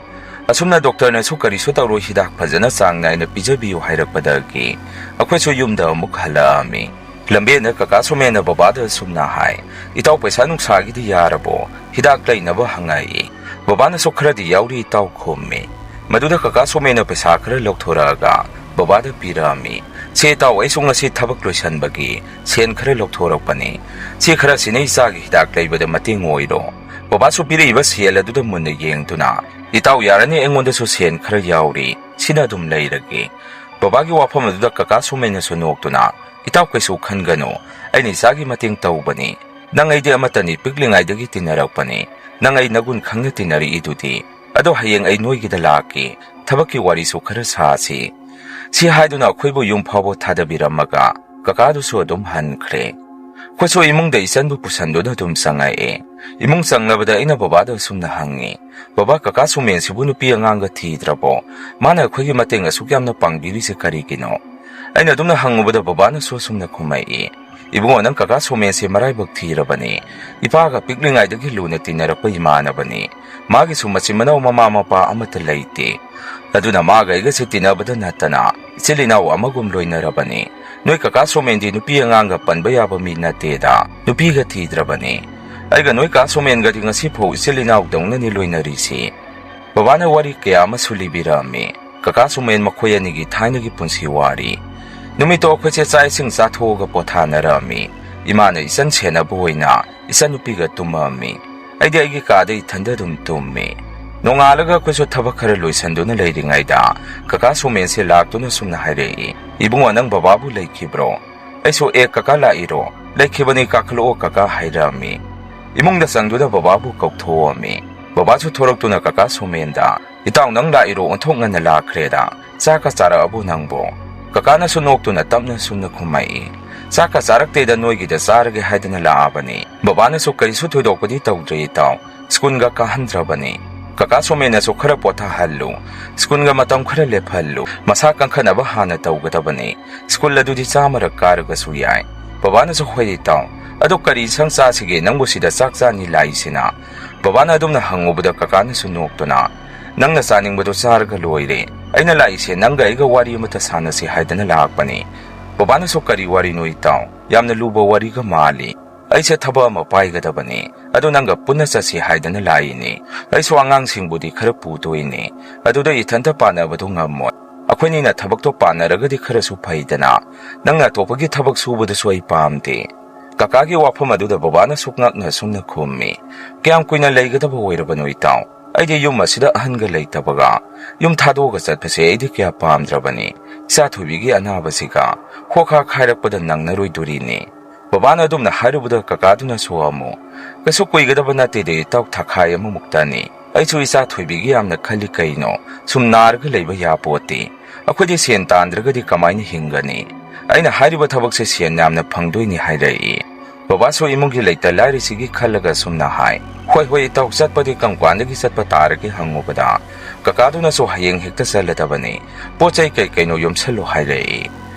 ꯑꯁꯨꯝꯅ ꯗꯣꯛꯇꯔꯅꯁꯨ ꯀꯔꯤꯁꯨ ꯇꯧꯔꯣꯏ, ꯍꯤꯗꯥꯛ ꯐꯖꯅ ꯆꯥꯡ ꯅꯥꯏꯅ ꯄꯤꯖꯕꯤꯌꯨ ꯍꯥꯏꯔꯛꯄꯗꯒꯤ ꯑꯩꯈꯣꯏꯁꯨ ꯌꯨꯝꯗ ꯑꯃꯨꯛ ꯍꯜꯂꯛꯑꯝꯃꯤ꯫ ꯂꯝꯕꯦꯟꯗ ꯀꯀꯥ ꯁꯣꯃꯦꯟꯅ ꯕꯕꯥꯗ ꯑꯁꯨꯝꯅ ꯍꯥꯏ, "ꯏꯇꯥꯎ, ꯄꯩꯁꯥ ꯅꯨꯡꯁꯥꯒꯤꯗꯤ ꯌꯥꯔꯕꯣ? ꯍꯤꯗꯥꯛ ꯂꯩꯅꯕ ꯍꯪꯉꯛꯏ꯫" ꯕꯕꯥꯅꯁꯨ, "ꯈꯔꯗꯤ ꯌꯥꯎꯔꯤ ꯏꯇꯥꯎ," ꯈꯨꯝꯃꯤ꯫ ꯃꯗꯨꯗ ꯀꯀꯥ ꯁꯣꯃꯦꯟꯅ ꯄꯩꯁꯥ ꯈꯔ ꯂꯧꯊꯣꯔꯛꯑꯒ ꯕꯕꯥꯗ ꯄꯤꯔꯛꯑꯝꯃꯤ꯫ "ꯁꯦ ꯏꯇꯥꯎ, ꯑꯩꯁꯨ ꯉꯁꯤ ꯊꯕꯛ ꯂꯣꯏꯁꯟꯕꯒꯤ ꯁꯦꯟ ꯈꯔ ꯂꯧꯊꯣꯔꯛꯄꯅꯤ꯫ ꯁꯤ ꯈꯔꯁꯤꯅ ꯏꯆꯥꯒꯤ ꯍꯤꯗꯥꯛ ꯂꯩꯕꯗ ꯃꯇꯦꯡ ꯑꯣꯏꯔꯣ꯫" ꯕꯕꯥꯁꯨ ꯄꯤꯔꯛꯏꯕ ꯁꯦꯜ ꯑꯗꯨꯗ ꯃꯨꯟꯅ ꯌꯦꯡꯗꯨꯅ, "ꯏꯇꯥꯎ, ꯌꯥꯔꯅꯤ, ꯑꯩꯉꯣꯟꯗꯁꯨ ꯁꯦꯟ ꯈꯔ ꯌꯥꯎꯔꯤ, ꯁꯤꯅ ꯑꯗꯨꯝ ꯂꯩꯔꯒꯦ꯫" ꯕꯕꯥꯒꯤ ꯋꯥꯐꯝ ꯑꯗꯨꯗ ꯀꯀꯥ ꯁꯣꯃꯦꯟꯅꯁꯨ ꯅꯣꯛꯇꯨꯅ, "ꯏꯇꯥꯎ, ꯀꯩꯁꯨ ꯈꯟꯒꯅꯨ, ꯑꯩꯅ ꯏꯆꯥꯒꯤ ꯃꯇꯦꯡ ꯇꯧꯕꯅꯤ꯫ ꯅꯪ ꯑꯩꯗꯤ ꯑꯃꯠꯇꯅꯤ, ꯄꯤꯛꯂꯤꯉꯩꯗꯒꯤ ꯇꯤꯟꯅꯔꯛꯄꯅꯤ꯫ ꯅꯪ ꯑꯩ ꯅꯒꯨꯟ ꯈꯪꯅ ꯇꯤꯟꯅꯔꯛꯏꯗꯨꯗꯤ꯫ ꯑꯗꯣ ꯍꯌꯦꯡ ꯑꯩ ꯅꯣꯏꯒꯤꯗ ꯂꯥꯛꯀꯦ, ꯊꯕꯛꯀꯤ ꯋꯥꯔꯤꯁꯨ ꯈꯔ ꯁꯥꯁꯤ꯫" ꯁꯤ ꯍꯥꯏꯗꯨꯅ ꯑꯩꯈꯣꯏꯕꯨ ꯌꯨꯝ ꯐꯥꯎꯕ ꯊꯥꯗꯕꯤꯔꯝꯃꯒ ꯀꯀꯥꯗꯨꯁꯨ ꯑꯗꯨꯝ ꯍꯟꯈ꯭ꯔꯦ꯫ ꯑꯩꯈꯣꯏꯁꯨ ꯏꯃꯨꯡꯗ ꯏꯆꯟꯕꯨ ꯄꯨꯁꯟꯗꯨꯅ ꯑꯗꯨꯝ ꯆꯪꯉꯛꯑꯦ꯫ ꯏꯃꯨꯡ ꯆꯪꯂꯕꯗ ꯑꯩꯅ ꯕꯕꯥꯗ ꯑꯁꯨꯝꯅ ꯍꯪꯉꯤ, "ꯕꯕꯥ, ꯀꯀꯥ ꯁꯨꯃꯦꯟꯁꯤꯕꯨ ꯅꯨꯄꯤ ꯑꯉꯥꯡꯒ ꯊꯤꯗ꯭ꯔꯕꯣ? ꯃꯥꯅ ꯑꯩꯈꯣꯏꯒꯤ ꯃꯇꯦꯡ ꯑꯁꯨꯛ ꯌꯥꯝꯅ ꯄꯥꯡꯕꯤꯔꯤꯁꯦ ꯀꯔꯤꯒꯤꯅꯣ?" ꯑꯩꯅ ꯑꯗꯨꯝꯅ ꯍꯪꯉꯨꯕꯗ ꯕꯕꯥꯅꯁꯨ ꯑꯁꯨꯝꯅ ꯈꯨꯝꯃꯛꯏ, "ꯏꯕꯨꯡꯉꯣ, ꯅꯪ ꯀꯀꯥ ꯁꯣꯃꯦꯟꯁꯦ ꯃꯔꯥꯏꯕꯛ ꯊꯤꯔꯕꯅꯤ꯫ ꯏꯄꯥꯒ ꯄꯤꯛꯂꯤꯉꯩꯗꯒꯤ ꯂꯨꯅ ꯇꯤꯟꯅꯔꯛꯄ ꯏꯃꯥꯟꯅꯕꯅꯤ꯫ ꯃꯥꯒꯤꯁꯨ ꯃꯆꯤꯟ ꯃꯅꯥꯎ ꯃꯃꯥ ꯃꯄꯥ ꯑꯃꯠꯇ ꯂꯩꯇꯦ꯫ ꯑꯗꯨꯅ ꯃꯥꯒ ꯑꯩꯒꯁꯦ ꯇꯤꯟꯅꯕꯗ ꯅꯠꯇꯅ ꯏꯆꯤꯜ ꯏꯅꯥꯎ ꯑꯃꯒꯨꯝ ꯂꯣꯏꯅꯔꯕꯅꯤ꯫ ꯅꯣꯏ ꯀꯀꯥ ꯁꯣꯃꯦꯟꯗꯤ ꯅꯨꯄꯤ ꯑꯉꯥꯡꯒ ꯄꯟꯕ ꯌꯥꯕ ꯃꯤ ꯅꯠꯇꯦꯗ꯫ ꯅꯨꯄꯤꯒ ꯊꯤꯗ꯭ꯔꯕꯅꯤ꯫ ꯑꯩꯒ ꯅꯣꯏ ꯀꯥ ꯁꯣꯃꯦꯟꯒꯗꯤ ꯉꯁꯤꯐꯥꯎ ꯏꯆꯤꯜ ꯏꯅꯥꯎꯗꯧꯅꯅꯤ ꯂꯣꯏꯅꯔꯤꯁꯤ"꯫ ꯕꯕꯥꯅ ꯋꯥꯔꯤ ꯀꯌꯥ ꯑꯃꯁꯨ ꯂꯤꯕꯤꯔꯝꯃꯤ꯫ ꯀꯀꯥ ꯁꯣꯃꯦꯟ ꯃꯈꯣꯏ ꯑꯅꯤꯒꯤ ꯊꯥꯏꯅꯒꯤ ꯄꯨꯟꯁꯤ ꯋꯥꯔꯤ꯫ ꯅꯨꯃꯤꯠꯇꯣ ꯑꯩꯈꯣꯏꯁꯦ ꯆꯥꯛ ꯏꯁꯤꯡ ꯆꯥꯊꯣꯛꯑꯒ ꯄꯣꯊꯥꯅꯔꯝꯃꯤ꯫ ꯏꯃꯥꯅ ꯏꯆꯟ ꯁꯦꯟꯅꯕ ꯑꯣꯏꯅ ꯏꯆꯟꯅꯨꯄꯤꯒ ꯇꯨꯝꯃꯝꯃꯤ꯫ ꯑꯩꯗꯤ ꯑꯩꯒꯤ ꯀꯥꯗ ꯏꯊꯟꯗ ꯑꯗꯨꯝ ꯇꯨꯝꯃꯤ꯫ ꯅꯣꯡꯉꯥꯜꯂꯒ ꯑꯩꯈꯣꯏꯁꯨ ꯊꯕꯛ ꯈꯔ ꯂꯣꯏꯁꯟꯗꯨꯅ ꯂꯩꯔꯤꯉꯩꯗ ꯀꯀꯥ ꯁꯣꯃꯦꯟꯁꯦ ꯂꯥꯛꯇꯨꯅ ꯁꯨꯝꯅ ꯍꯥꯏꯔꯛꯏ, "ꯏꯕꯨꯡꯉꯣ, ꯅꯪ ꯕꯕꯥꯕꯨ ꯂꯩꯈꯤꯕ꯭ꯔꯣ?" ꯑꯩꯁꯨ, "ꯑꯦ ꯀꯀꯥ, ꯂꯥꯛꯏꯔꯣ? ꯂꯩꯈꯤꯕꯅꯤ, ꯀꯥꯈꯠꯂꯛꯑꯣ ꯀꯀꯥ" ꯍꯥꯏꯔꯛꯑꯝꯃꯤ꯫ ꯏꯃꯨꯡꯗ ꯆꯪꯗꯨꯅ ꯕꯕꯥꯕꯨ ꯀꯧꯊꯣꯛꯑꯝꯃꯤ꯫ ꯕꯕꯥꯁꯨ ꯊꯣꯔꯛꯇꯨꯅ ꯀꯀꯥ ꯁꯣꯃꯦꯟꯗ, "ꯏꯇꯥꯎ, ꯅꯪ ꯂꯥꯛꯏꯔꯣ? ꯑꯣꯟꯊꯣꯛ ꯉꯟꯅ ꯂꯥꯛꯈ꯭ꯔꯦꯗ꯫ ꯆꯥꯛꯀ ꯆꯥꯔꯛꯑꯕꯣ ꯅꯪꯕꯣ?" ꯀꯀꯥꯅꯁꯨ ꯅꯣꯛꯇꯨꯅ ꯇꯞꯅ ꯁꯨꯝꯅ ꯈꯨꯝꯃꯛꯏ, "ꯆꯥꯛꯀ ꯆꯥꯔꯛꯇꯦꯗ, ꯅꯣꯏꯒꯤꯗ ꯆꯥꯔꯒꯦ ꯍꯥꯏꯗꯅ ꯂꯥꯛꯑꯕꯅꯤ꯫ ꯕꯕꯥꯅꯁꯨ ꯀꯔꯤꯁꯨ ꯊꯣꯏꯗꯣꯛꯄꯗꯤ ꯇꯧꯗ꯭ꯔꯦ ꯏꯇꯥꯎ, ꯁ꯭ꯀꯨꯜꯒ ꯀꯥꯍꯟꯗ꯭ꯔꯕꯅꯤ꯫ ꯀꯀꯥ ꯁꯣꯃꯦꯟꯅꯁꯨ ꯈꯔ ꯄꯣꯊꯥꯍꯜꯂꯨ, ꯁ꯭ꯀꯨꯜꯒ ꯃꯇꯝ ꯈꯔ ꯂꯦꯞꯍꯜꯂꯨ, ꯃꯁꯥ ꯀꯟꯈꯠꯅꯕ ꯍꯥꯟꯅ ꯇꯧꯒꯗꯕꯅꯤ꯫ ꯁ꯭ꯀꯨꯜ ꯑꯗꯨꯗꯤ ꯆꯥꯝꯃꯔꯛ ꯀꯥꯔꯒꯁꯨ ꯌꯥꯏ"꯫ ꯕꯕꯥꯅꯁꯨ, "ꯍꯣꯏ ꯏꯇꯥꯎ, ꯑꯗꯣ ꯀꯔꯤ ꯏꯟꯁꯥꯡ ꯆꯥꯁꯤꯒꯦ? ꯅꯪꯕꯨ ꯁꯤꯗ ꯆꯥꯛ ꯆꯥꯅꯤ ꯂꯥꯛꯏꯁꯤꯅ?" ꯕꯕꯥꯅ ꯑꯗꯨꯝꯅ ꯍꯪꯉꯨꯕꯗ ꯀꯀꯥꯅꯁꯨ ꯅꯣꯛꯇꯨꯅ, "ꯅꯪꯅ ꯆꯥꯅꯤꯡꯕꯗꯣ ꯆꯥꯔꯒ ꯂꯣꯏꯔꯦ꯫ ꯑꯩꯅ ꯂꯥꯛꯏꯁꯦ ꯅꯪꯒ ꯑꯩꯒ ꯋꯥꯔꯤ ꯑꯃꯇ ꯁꯥꯟꯅꯁꯤ ꯍꯥꯏꯗꯅ ꯂꯥꯛꯄꯅꯤ"꯫ ꯕꯕꯥꯅꯁꯨ, "ꯀꯔꯤ ꯋꯥꯔꯤꯅꯣ ꯏꯇꯥꯎ? ꯌꯥꯝꯅ ꯂꯨꯕ ꯋꯥꯔꯤꯒ ꯃꯥꯜꯂꯤ꯫ ꯑꯩꯁꯦ ꯊꯕꯛ ꯑꯃ ꯄꯥꯏꯒꯗꯕꯅꯤ꯫ ꯑꯗꯨ ꯅꯪꯒ ꯄꯨꯟꯅ ꯆꯠꯁꯤ ꯍꯥꯏꯗꯅ ꯂꯥꯛꯏꯅꯤ꯫ ꯑꯩꯁꯨ ꯑꯉꯥꯡꯁꯤꯡꯕꯨꯗꯤ ꯈꯔ ꯄꯨꯗꯣꯏꯅꯤ꯫ ꯑꯗꯨꯗ ꯏꯊꯟꯇ ꯄꯥꯟꯅꯕꯗꯣ ꯉꯝꯃꯣꯏ꯫ ꯑꯩꯈꯣꯏꯅꯤꯅ ꯊꯕꯛꯇꯣ ꯄꯥꯟꯅꯔꯒꯗꯤ ꯈꯔꯁꯨ ꯐꯩꯗꯅ꯫ ꯅꯪꯅ ꯑꯇꯣꯞꯄꯒꯤ ꯊꯕꯛ ꯁꯨꯕꯗꯨꯁꯨ ꯑꯩ ꯄꯥꯝꯗꯦ"꯫ ꯀꯀꯥꯒꯤ ꯋꯥꯐꯝ ꯑꯗꯨꯗ ꯕꯕꯥꯅꯁꯨ ꯉꯛꯅ ꯁꯨꯝꯅ ꯈꯨꯝꯃꯤ, "ꯀꯌꯥꯝ ꯀꯨꯏꯅ ꯂꯩꯒꯗꯕ ꯑꯣꯏꯔꯕꯅꯣ ꯏꯇꯥꯎ? ꯑꯩꯗꯤ ꯌꯨꯝ ꯑꯁꯤꯗ ꯑꯍꯟꯒ ꯂꯩꯇꯕꯒ ꯌꯨꯝ ꯊꯥꯗꯣꯛꯑꯒ ꯆꯠꯄꯁꯦ ꯑꯩꯗꯤ ꯀꯌꯥ ꯄꯥꯝꯗ꯭ꯔꯕꯅꯤ꯫ ꯏꯆꯥ ꯊꯣꯏꯕꯤꯒꯤ ꯑꯅꯥꯕꯁꯤꯒ ꯍꯣꯈꯥ ꯈꯥꯏꯔꯛꯄꯗ ꯅꯪꯅꯔꯣꯏꯗꯣꯔꯤꯅꯤ"꯫ ꯕꯕꯥꯅ ꯑꯗꯨꯝꯅ ꯍꯥꯏꯔꯨꯕꯗ ꯀꯀꯥꯗꯨꯅꯁꯨ ꯑꯃꯨꯛ, "ꯀꯩꯁꯨ ꯀꯨꯏꯒꯗꯕ ꯅꯠꯇꯦꯗ ꯏꯇꯥꯎ, ꯊꯥꯈꯥꯏ ꯑꯃꯃꯨꯛꯇꯅꯤ꯫ ꯑꯩꯁꯨ ꯏꯆꯥ ꯊꯣꯏꯕꯤꯒꯤ ꯌꯥꯝꯅ ꯈꯜꯂꯤ ꯀꯩꯅꯣ? ꯁꯨꯝ ꯅꯥꯔꯒ ꯂꯩꯕ ꯌꯥꯄꯣꯠꯇꯦ꯫ ꯑꯩꯈꯣꯏꯗꯤ ꯁꯦꯟ ꯇꯥꯟꯗ꯭ꯔꯒꯗꯤ ꯀꯃꯥꯏꯅ ꯍꯤꯡꯒꯅꯤ? ꯑꯩꯅ ꯍꯥꯏꯔꯤꯕ ꯊꯕꯛꯁꯦ ꯁꯦꯟ ꯌꯥꯝꯅ ꯐꯪꯗꯣꯏꯅꯤ" ꯍꯥꯏꯔꯛꯏ꯫ ꯕꯕꯥꯁꯨ ꯏꯃꯨꯡꯒꯤ ꯂꯩꯇ ꯂꯥꯏꯔꯤꯁꯤꯒꯤ ꯈꯜꯂꯒ ꯁꯨꯝꯅ ꯍꯥꯏ, "ꯍꯣꯏ, ꯍꯣꯏ ꯏꯇꯥꯎ, ꯆꯠꯄꯗꯤ ꯀꯔꯝ ꯀꯥꯟꯗꯒꯤ ꯆꯠꯄ ꯇꯥꯔꯒꯦ?" ꯍꯪꯉꯨꯕꯗ ꯀꯀꯥꯗꯨꯅꯁꯨ, "ꯍꯌꯦꯡ ꯍꯦꯛꯇ ꯆꯠꯂꯗꯕꯅꯤ꯫ ꯄꯣꯠ ꯆꯩ ꯀꯩ ꯀꯩꯅꯣ ꯌꯣꯝꯁꯜꯂꯨ" ꯍꯥꯏꯔꯛꯏ꯫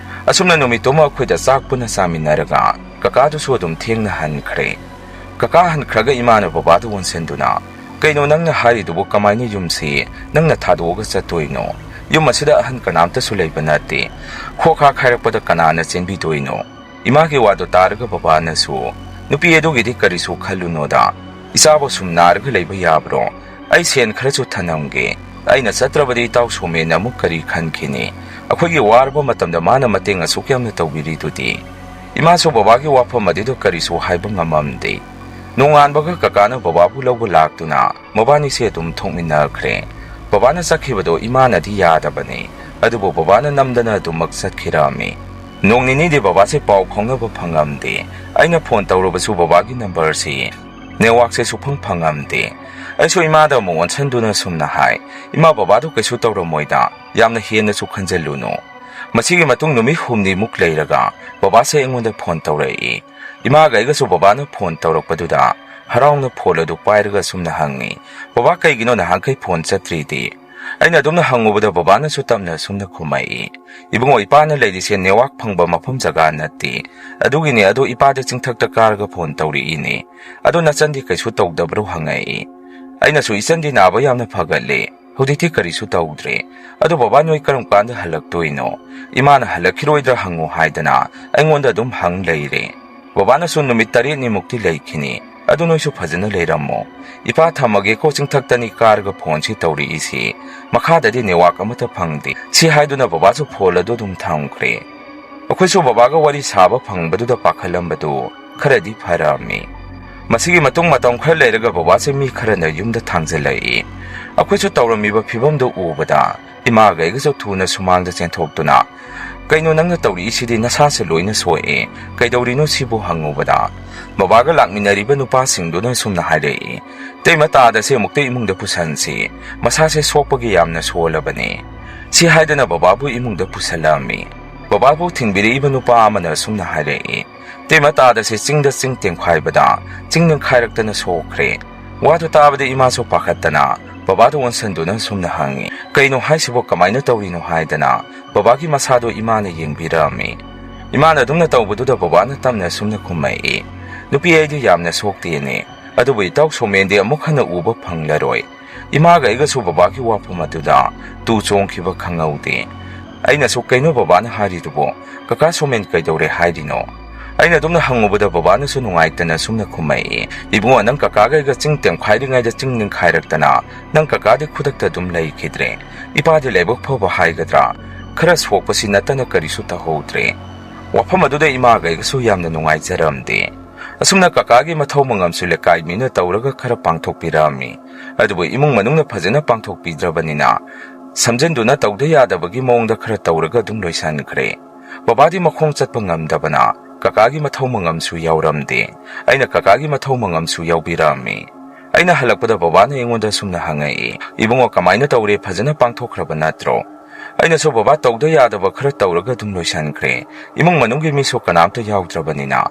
ꯑꯁꯨꯝꯅ ꯅꯨꯃꯤꯠꯇꯨꯃ ꯑꯩꯈꯣꯏꯗ ꯆꯥꯛ ꯄꯨꯟꯅ ꯆꯥꯃꯤꯟꯅꯔꯒ ꯀꯀꯥꯗꯨꯁꯨ ꯑꯗꯨꯝ ꯊꯦꯡꯅ ꯍꯟꯈ꯭ꯔꯦ꯫ ꯀꯀꯥ ꯍꯟꯈ꯭ꯔꯒ ꯏꯃꯥꯅ ꯕꯕꯥꯗ ꯑꯣꯟꯁꯤꯟꯗꯨꯅ, "ꯀꯩꯅꯣ ꯅꯪꯅ ꯍꯥꯏꯔꯤꯗꯨꯕꯨ? ꯀꯃꯥꯏꯅ ꯌꯨꯝꯁꯤ ꯅꯪꯅ ꯊꯥꯗꯣꯛꯑꯒ ꯆꯠꯇꯣꯏꯅꯣ? ꯌꯨꯝ ꯑꯁꯤꯗ ꯑꯍꯟ ꯀꯅꯥꯝꯇꯁꯨ ꯂꯩꯕ ꯅꯠꯇꯦ꯫ ꯈꯣꯈꯥ ꯈꯥꯏꯔꯛꯄꯗ ꯀꯅꯥꯅ ꯆꯦꯟꯕꯤꯗꯣꯏꯅꯣ?" ꯏꯃꯥꯒꯤ ꯋꯥꯗꯣ ꯇꯥꯔꯒ ꯕꯕꯥꯅꯁꯨ, "ꯅꯨꯄꯤ ꯑꯗꯨꯒꯤꯗꯤ ꯀꯔꯤꯁꯨ ꯈꯜꯂꯨꯅꯣꯗ꯫ ꯏꯆꯥꯕꯨ ꯁꯨꯝ ꯅꯥꯔꯒ ꯂꯩꯕ ꯌꯥꯕ꯭ꯔꯣ? ꯑꯩ ꯁꯦꯟ ꯈꯔꯁꯨ ꯊꯅꯝꯒꯦ꯫ ꯑꯩꯅ ꯆꯠꯇ꯭ꯔꯕꯗꯤ ꯏꯇꯥꯎ ꯁꯣꯃꯦꯟꯅ ꯑꯃꯨꯛ ꯀꯔꯤ ꯈꯟꯈꯤꯅꯤ? ꯑꯩꯈꯣꯏꯒꯤ ꯋꯥꯔꯕ ꯃꯇꯝꯗ ꯃꯥꯅ ꯃꯇꯦꯡ ꯑꯁꯨꯛ ꯌꯥꯝꯅ ꯇꯧꯕꯤꯔꯤꯗꯨꯗꯤ?" ꯏꯃꯥꯁꯨ ꯕꯕꯥꯒꯤ ꯋꯥꯐꯝ ꯑꯗꯨꯗ ꯀꯔꯤꯁꯨ ꯍꯥꯏꯕ ꯉꯝꯃꯝꯗꯦ꯫ ꯅꯣꯡꯉꯥꯟꯕꯒ ꯀꯀꯥꯅ ꯕꯕꯥꯕꯨ ꯂꯧꯕ ꯂꯥꯛꯇꯨꯅ ꯃꯕꯥꯅꯤꯁꯦ ꯑꯗꯨꯝ ꯊꯣꯛꯃꯤꯟꯅꯈ꯭ꯔꯦ꯫ ꯕꯕꯥꯅ ꯆꯠꯈꯤꯕꯗꯣ ꯏꯃꯥꯅꯗꯤ ꯌꯥꯗꯕꯅꯤ, ꯑꯗꯨꯕꯨ ꯕꯕꯥꯅ ꯅꯝꯗꯅ ꯑꯗꯨꯃꯛ ꯆꯠꯈꯤꯔꯝꯃꯤ꯫ ꯅꯣꯡ ꯅꯤꯅꯤꯗꯤ ꯕꯕꯥꯁꯦ ꯄꯥꯎ ꯐꯥꯎꯅꯕ ꯐꯪꯉꯝꯗꯦ꯫ ꯑꯩꯅ ꯐꯣꯟ ꯇꯧꯔꯕꯁꯨ ꯕꯕꯥꯒꯤ ꯅꯝꯕꯔꯁꯤ ꯅꯦꯠꯋꯥꯛꯁꯦ ꯁꯨꯐꯪ ꯐꯪꯉꯝꯗꯦ꯫ ꯑꯩꯁꯨ ꯏꯃꯥꯗ ꯑꯃꯨꯛ ꯑꯣꯟꯁꯟꯗꯨꯅ ꯁꯨꯝꯅ ꯍꯥꯏ, "ꯏꯃꯥ, ꯕꯕꯥꯗꯣ ꯀꯩꯁꯨ ꯇꯧꯔꯝꯃꯣꯏꯗ, ꯌꯥꯝꯅ ꯍꯦꯟꯅꯁꯨ ꯈꯟꯖꯜꯂꯨꯅꯨ"꯫ ꯃꯁꯤꯒꯤ ꯃꯇꯨꯡ ꯅꯨꯃꯤꯠ ꯍꯨꯝꯅꯤꯃꯨꯛ ꯂꯩꯔꯒ ꯕꯕꯥꯁꯦ ꯑꯩꯉꯣꯟꯗ ꯐꯣꯟ ꯇꯧꯔꯛꯏ꯫ ꯏꯃꯥꯒ ꯑꯩꯒꯁꯨ ꯕꯕꯥꯅ ꯐꯣꯟ ꯇꯧꯔꯛꯄꯗꯨꯗ ꯍꯔꯥꯎꯅ ꯐꯣꯟ ꯑꯗꯨ ꯄꯥꯏꯔꯒ ꯁꯨꯝꯅ ꯍꯪꯉꯤ, "ꯕꯕꯥ, ꯀꯩꯒꯤꯅꯣ ꯅꯍꯥꯟꯈꯩ ꯐꯣꯟ ꯆꯠꯇ꯭ꯔꯤꯗꯤ?" ꯑꯩꯅ ꯑꯗꯨꯝꯅ ꯍꯪꯉꯨꯕꯗ ꯕꯕꯥꯅꯁꯨ ꯇꯞꯅ ꯁꯨꯝꯅ ꯈꯨꯝꯃꯛꯏ, "ꯏꯕꯨꯡꯉꯣ, ꯏꯄꯥꯅ ꯂꯩꯔꯤꯁꯦ ꯅꯦꯠꯋꯥꯛ ꯐꯪꯕ ꯃꯐꯝ ꯖꯒꯥ ꯅꯠꯇꯦ꯫ ꯑꯗꯨꯒꯤꯅꯦ, ꯑꯗꯣ ꯏꯄꯥꯗ ꯆꯤꯡꯊꯛꯇ ꯀꯥꯔꯒ ꯐꯣꯟ ꯇꯧꯔꯛꯏꯅꯦ꯫ ꯑꯗꯣ ꯅꯆꯟꯗꯤ ꯀꯩꯁꯨ ꯇꯧꯗꯕ꯭ꯔꯣ?" ꯍꯪꯉꯛꯏ꯫ ꯑꯩꯅꯁꯨ, "ꯏꯆꯟꯗꯤ ꯅꯥꯕ ꯌꯥꯝꯅ ꯐꯒꯠꯂꯦ꯫ ꯍꯧꯖꯤꯛꯇꯤ ꯀꯔꯤꯁꯨ ꯇꯧꯗ꯭ꯔꯦ꯫ ꯑꯗꯣ ꯕꯕꯥ ꯅꯣꯏ ꯀꯔꯝ ꯀꯥꯟꯗ ꯍꯜꯂꯛꯇꯣꯏꯅꯣ? ꯏꯃꯥꯅ ꯍꯜꯂꯛꯈꯤꯔꯣꯏꯗ꯭ꯔꯥ ꯍꯪꯉꯨ ꯍꯥꯏꯗꯅ ꯑꯩꯉꯣꯟꯗ ꯑꯗꯨꯝ ꯍꯪ ꯂꯩꯔꯦ꯫ ꯕꯕꯥꯅꯁꯨ ꯅꯨꯃꯤꯠ ꯇꯔꯦꯠꯅꯤꯃꯨꯛꯇꯤ ꯂꯩꯈꯤꯅꯤ꯫ ꯑꯗꯨ ꯅꯣꯏꯁꯨ ꯐꯖꯅ ꯂꯩꯔꯝꯃꯣ꯫ ꯏꯄꯥ ꯊꯝꯃꯒꯦꯀꯣ, ꯆꯤꯡꯊꯛꯇꯅꯤ ꯀꯥꯔꯒ ꯐꯣꯟꯁꯤ ꯇꯧꯔꯛꯏꯁꯤ꯫ ꯃꯈꯥꯗꯗꯤ ꯅꯦꯠꯋꯥꯛ ꯑꯃꯠꯇ ꯐꯪꯗꯦ"꯫ ꯁꯤ ꯍꯥꯏꯗꯨꯅ ꯕꯕꯥꯁꯨ ꯐꯣꯟ ꯑꯗꯨ ꯑꯗꯨꯝ ꯊꯝꯈ꯭ꯔꯦ꯫ ꯑꯩꯈꯣꯏꯁꯨ ꯕꯕꯥꯒ ꯋꯥꯔꯤ ꯁꯥꯕ ꯐꯪꯕꯗꯨꯗ ꯄꯥꯈꯠꯂꯝꯕꯗꯨ ꯈꯔꯗꯤ ꯐꯔꯝꯃꯤ꯫ ꯃꯁꯤꯒꯤ ꯃꯇꯨꯡ ꯃꯇꯝ ꯈꯔ ꯂꯩꯔꯒ ꯕꯕꯥꯁꯦ ꯃꯤ ꯈꯔꯅ ꯌꯨꯝꯗ ꯊꯥꯡꯖꯜꯂꯛꯏ꯫ ꯑꯩꯈꯣꯏꯁꯨ ꯇꯧꯔꯝꯃꯤꯕ ꯐꯤꯕꯝꯗꯨ ꯎꯕꯗ ꯏꯃꯥꯒ ꯑꯩꯒꯁꯨ ꯊꯨꯅ ꯁꯨꯃꯥꯡꯗ ꯆꯦꯟꯊꯣꯛꯇꯨꯅ, "ꯀꯩꯅꯣ ꯅꯪꯅ ꯇꯧꯔꯛꯏꯁꯤꯗꯤ? ꯅꯁꯥꯁꯦ ꯂꯣꯏꯅ ꯁꯣꯛꯑꯦ꯫ ꯀꯩꯗꯧꯔꯤꯅꯣ ꯁꯤꯕꯨ?" ꯍꯪꯉꯨꯕꯗ ꯕꯕꯥꯒ ꯂꯥꯛꯃꯤꯟꯅꯔꯤꯕ ꯅꯨꯄꯥꯁꯤꯡꯗꯨꯅ ꯁꯨꯝꯅ ꯍꯥꯏꯔꯛꯏ, "ꯏꯇꯩꯃ, ꯇꯥꯗꯁꯦ ꯑꯃꯨꯛꯇ ꯏꯃꯨꯡꯗ ꯄꯨꯁꯟꯁꯤ꯫ ꯃꯁꯥꯁꯦ ꯁꯣꯛꯄꯒꯤ ꯌꯥꯝꯅ ꯁꯣꯜꯂꯕꯅꯦ"꯫ ꯁꯤ ꯍꯥꯏꯗꯅ ꯕꯕꯥꯕꯨ ꯏꯃꯨꯡꯗ ꯄꯨꯁꯜꯂꯛꯑꯝꯃꯤ꯫ ꯕꯕꯥꯕꯨ ꯊꯤꯟꯕꯤꯔꯛꯏꯕ ꯅꯨꯄꯥ ꯑꯃꯅ ꯁꯨꯝꯅ ꯍꯥꯏꯔꯛꯏ, "ꯏꯇꯩꯃ, ꯇꯥꯗꯁꯦ ꯆꯤꯡꯗ ꯆꯤꯡ ꯇꯦꯝꯈꯥꯏꯕꯗ ꯆꯤꯡ ꯅꯤꯡꯈꯥꯏꯔꯛꯇꯅ ꯁꯣꯛꯈ꯭ꯔꯦ"꯫ ꯋꯥꯗꯨ ꯇꯥꯕꯗ ꯏꯃꯥꯁꯨ ꯄꯥꯈꯠꯇꯅ ꯕꯕꯥꯗ ꯑꯣꯟꯁꯟꯗꯨꯅ ꯑꯁꯨꯝꯅ ꯍꯪꯉꯤ, "ꯀꯩꯅꯣ ꯍꯥꯏꯁꯤꯕꯣ, ꯀꯃꯥꯏꯅ ꯇꯧꯔꯤꯅꯣ?" ꯍꯥꯏꯗꯅ ꯕꯕꯥꯒꯤ ꯃꯁꯥꯗꯣ ꯏꯃꯥꯅ ꯌꯦꯡꯕꯤꯔꯝꯃꯤ꯫ ꯏꯃꯥꯅ ꯑꯗꯨꯝꯅ ꯇꯧꯕꯗꯨꯗ ꯕꯕꯥꯅ ꯇꯞꯅ ꯑꯁꯨꯝꯅ ꯈꯨꯝꯃꯛꯏ, "ꯅꯨꯄꯤ, ꯑꯩꯗꯤ ꯌꯥꯝꯅ ꯁꯣꯛꯇꯦꯅꯦ, ꯑꯗꯨꯕꯨ ꯏꯇꯥꯎ ꯁꯣꯃꯦꯟꯗꯤ ꯑꯃꯨꯛ ꯍꯟꯅ ꯎꯕ ꯐꯪꯂꯔꯣꯏ꯫ ꯏꯃꯥꯒ ꯑꯩꯒꯁꯨ ꯕꯕꯥꯒꯤ ꯋꯥꯐꯝ ꯑꯗꯨꯗ ꯇꯨ ꯆꯣꯡꯈꯤꯕ ꯈꯪꯍꯧꯗꯦ꯫" ꯑꯩꯅꯁꯨ, "ꯀꯩꯅꯣ ꯕꯕꯥꯅ ꯍꯥꯏꯔꯤꯗꯨꯕꯣ? ꯀꯀꯥ ꯁꯣꯃꯦꯟ ꯀꯩꯗꯧꯔꯦ ꯍꯥꯏꯔꯤꯅꯣ?" ꯑꯩꯅ ꯑꯗꯨꯝꯅ ꯍꯪꯉꯨꯕꯗ ꯕꯕꯥꯅꯁꯨ ꯅꯨꯡꯉꯥꯏꯇꯅ ꯁꯨꯝꯅ ꯈꯨꯝꯃꯛꯏ, "ꯏꯕꯨꯡꯉꯣ, ꯅꯪ ꯀꯀꯥꯒ ꯑꯩꯒ ꯆꯤꯡ ꯇꯦꯝꯈꯥꯏꯔꯤꯉꯩꯗ ꯆꯤꯡ ꯅꯤꯡꯈꯥꯏꯔꯛꯇꯅ ꯅꯪ ꯀꯀꯥꯗꯤ ꯈꯨꯗꯛꯇ ꯑꯗꯨꯝ ꯂꯩꯈꯤꯗ꯭ꯔꯦ꯫ ꯏꯄꯥꯗꯤ ꯂꯥꯏꯕꯛ ꯐꯕ ꯍꯥꯏꯒꯗ꯭ꯔꯥ, ꯈꯔ ꯁꯣꯛꯄꯁꯤ ꯅꯠꯇꯅ ꯀꯔꯤꯁꯨ ꯇꯧꯍꯧꯗ꯭ꯔꯦ꯫" ꯋꯥꯐꯝ ꯑꯗꯨꯗ ꯏꯃꯥꯒ ꯑꯩꯒꯁꯨ ꯌꯥꯝꯅ ꯅꯨꯡꯉꯥꯏꯖꯔꯝꯗꯦ꯫ ꯑꯁꯨꯝꯅ ꯀꯀꯥꯒꯤ ꯃꯊꯧ ꯃꯉꯝꯁꯨ ꯂꯩꯀꯥꯏ ꯃꯤꯅ ꯇꯧꯔꯒ ꯈꯔ ꯄꯥꯡꯊꯣꯛꯄꯤꯔꯛꯑꯝꯃꯤ꯫ ꯑꯗꯨꯕꯨ ꯏꯃꯨꯡ ꯃꯅꯨꯡꯅ ꯐꯖꯅ ꯄꯥꯡꯊꯣꯛꯄꯤꯗ꯭ꯔꯕꯅꯤꯅ ꯁꯝꯖꯤꯟꯗꯨꯅ ꯇꯧꯗ ꯌꯥꯗꯕꯒꯤ ꯃꯑꯣꯡꯗ ꯈꯔ ꯇꯧꯔꯒ ꯑꯗꯨꯝ ꯂꯣꯏꯁꯤꯟꯈ꯭ꯔꯦ꯫ ꯕꯕꯥꯗꯤ ꯃꯈꯣꯡ ꯆꯠꯄ ꯉꯝꯗꯕꯅ ꯀꯀꯥꯒꯤ ꯃꯊꯧ ꯃꯉꯝꯁꯨ ꯌꯥꯎꯔꯝꯗꯦ꯫ ꯑꯩꯅ ꯀꯀꯥꯒꯤ ꯃꯊꯧ ꯃꯉꯝꯁꯨ ꯌꯥꯎꯕꯤꯔꯛꯑꯝꯃꯤ꯫ ꯑꯩꯅ ꯍꯜꯂꯛꯄꯗ ꯕꯕꯥꯅ ꯑꯩꯉꯣꯟꯗ ꯁꯨꯝꯅ ꯍꯪꯉꯛꯏ, "ꯏꯕꯨꯡꯉꯣ, ꯀꯃꯥꯏꯅ ꯇꯧꯔꯦ? ꯐꯖꯅ ꯄꯥꯡꯊꯣꯛꯈ꯭ꯔꯕ ꯅꯠꯇ꯭ꯔꯣ?" ꯑꯩꯅꯁꯨ, "ꯕꯕꯥ, ꯇꯧꯗ ꯌꯥꯗꯕ ꯈꯔ ꯇꯧꯔꯒ ꯑꯗꯨꯝ ꯂꯣꯏꯁꯤꯟꯈ꯭ꯔꯦ꯫ ꯏꯃꯨꯡ ꯃꯅꯨꯡꯒꯤ ꯃꯤꯁꯨ ꯀꯅꯥꯝꯇ ꯌꯥꯎꯗ꯭ꯔꯕꯅꯤꯅ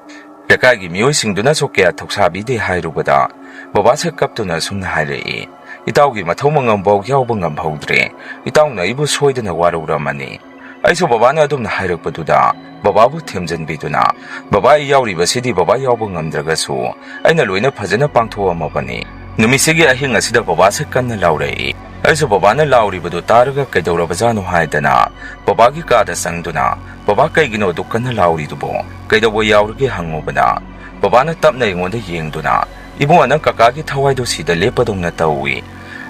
ꯂꯩꯀꯥꯏꯒꯤ ꯃꯤꯑꯣꯏꯁꯤꯡꯗꯨꯅꯁꯨ ꯀꯌꯥ ꯊꯧꯁꯥꯕꯤꯗꯦ" ꯍꯥꯏꯔꯨꯕꯗ ꯕꯕꯥꯁꯦ ꯀꯞꯇꯨꯅ ꯑꯁꯨꯝꯅ ꯍꯥꯏꯔꯛꯏ, "ꯏꯇꯥꯎꯒꯤ ꯃꯊꯧ ꯃꯉꯝꯐꯥꯎ ꯌꯥꯎꯕ ꯉꯝꯍꯧꯗ꯭ꯔꯦ꯫ ꯏꯇꯥꯎꯅ ꯑꯩꯕꯨ ꯁꯣꯏꯗꯅ ꯋꯥꯔꯧꯔꯝꯃꯅꯤ꯫" ꯑꯩꯁꯨ ꯕꯕꯥꯅ ꯑꯗꯨꯝꯅ ꯍꯥꯏꯔꯛꯄꯗꯨꯗ ꯕꯕꯥꯕꯨ ꯊꯦꯝꯖꯤꯟꯕꯤꯗꯨꯅ, "ꯕꯕꯥ, ꯑꯩ ꯌꯥꯎꯔꯤꯕꯁꯤꯗꯤ ꯕꯕꯥ ꯌꯥꯎꯕ ꯉꯝꯗ꯭ꯔꯒꯁꯨ ꯑꯩꯅ ꯂꯣꯏꯅ ꯐꯖꯅ ꯄꯥꯡꯊꯣꯛꯑꯝꯃꯕꯅꯤ꯫" ꯅꯨꯃꯤꯠꯁꯤꯒꯤ ꯑꯍꯤꯡ ꯑꯁꯤꯗ ꯕꯕꯥꯁꯦ ꯀꯟꯅ ꯂꯥꯎꯔꯛꯏ꯫ ꯑꯩꯁꯨ ꯕꯕꯥꯅ ꯂꯥꯎꯔꯤꯕꯗꯨ ꯇꯥꯔꯒ ꯀꯩꯗꯧꯔꯕꯖꯥꯠꯅꯣ ꯍꯥꯏꯗꯅ ꯕꯕꯥꯒꯤ ꯀꯥꯗ ꯆꯪꯗꯨꯅ, "ꯕꯕꯥ, ꯀꯩꯒꯤꯅꯣ ꯑꯗꯨꯛ ꯀꯟꯅ ꯂꯥꯎꯔꯤꯗꯨꯕꯣ? ꯀꯩꯗꯧꯕ ꯌꯥꯎꯔꯒꯦ?" ꯍꯪꯉꯨꯕꯗ ꯕꯕꯥꯅ ꯇꯞꯅ ꯑꯩꯉꯣꯟꯗ ꯌꯦꯡꯗꯨꯅ, "ꯏꯕꯨꯡꯉꯣ, ꯅꯪ ꯀꯀꯥꯒꯤ ꯊꯋꯥꯏꯗꯣ ꯁꯤꯗ ꯂꯦꯞꯄꯗꯧꯅ ꯇꯧꯏ꯫"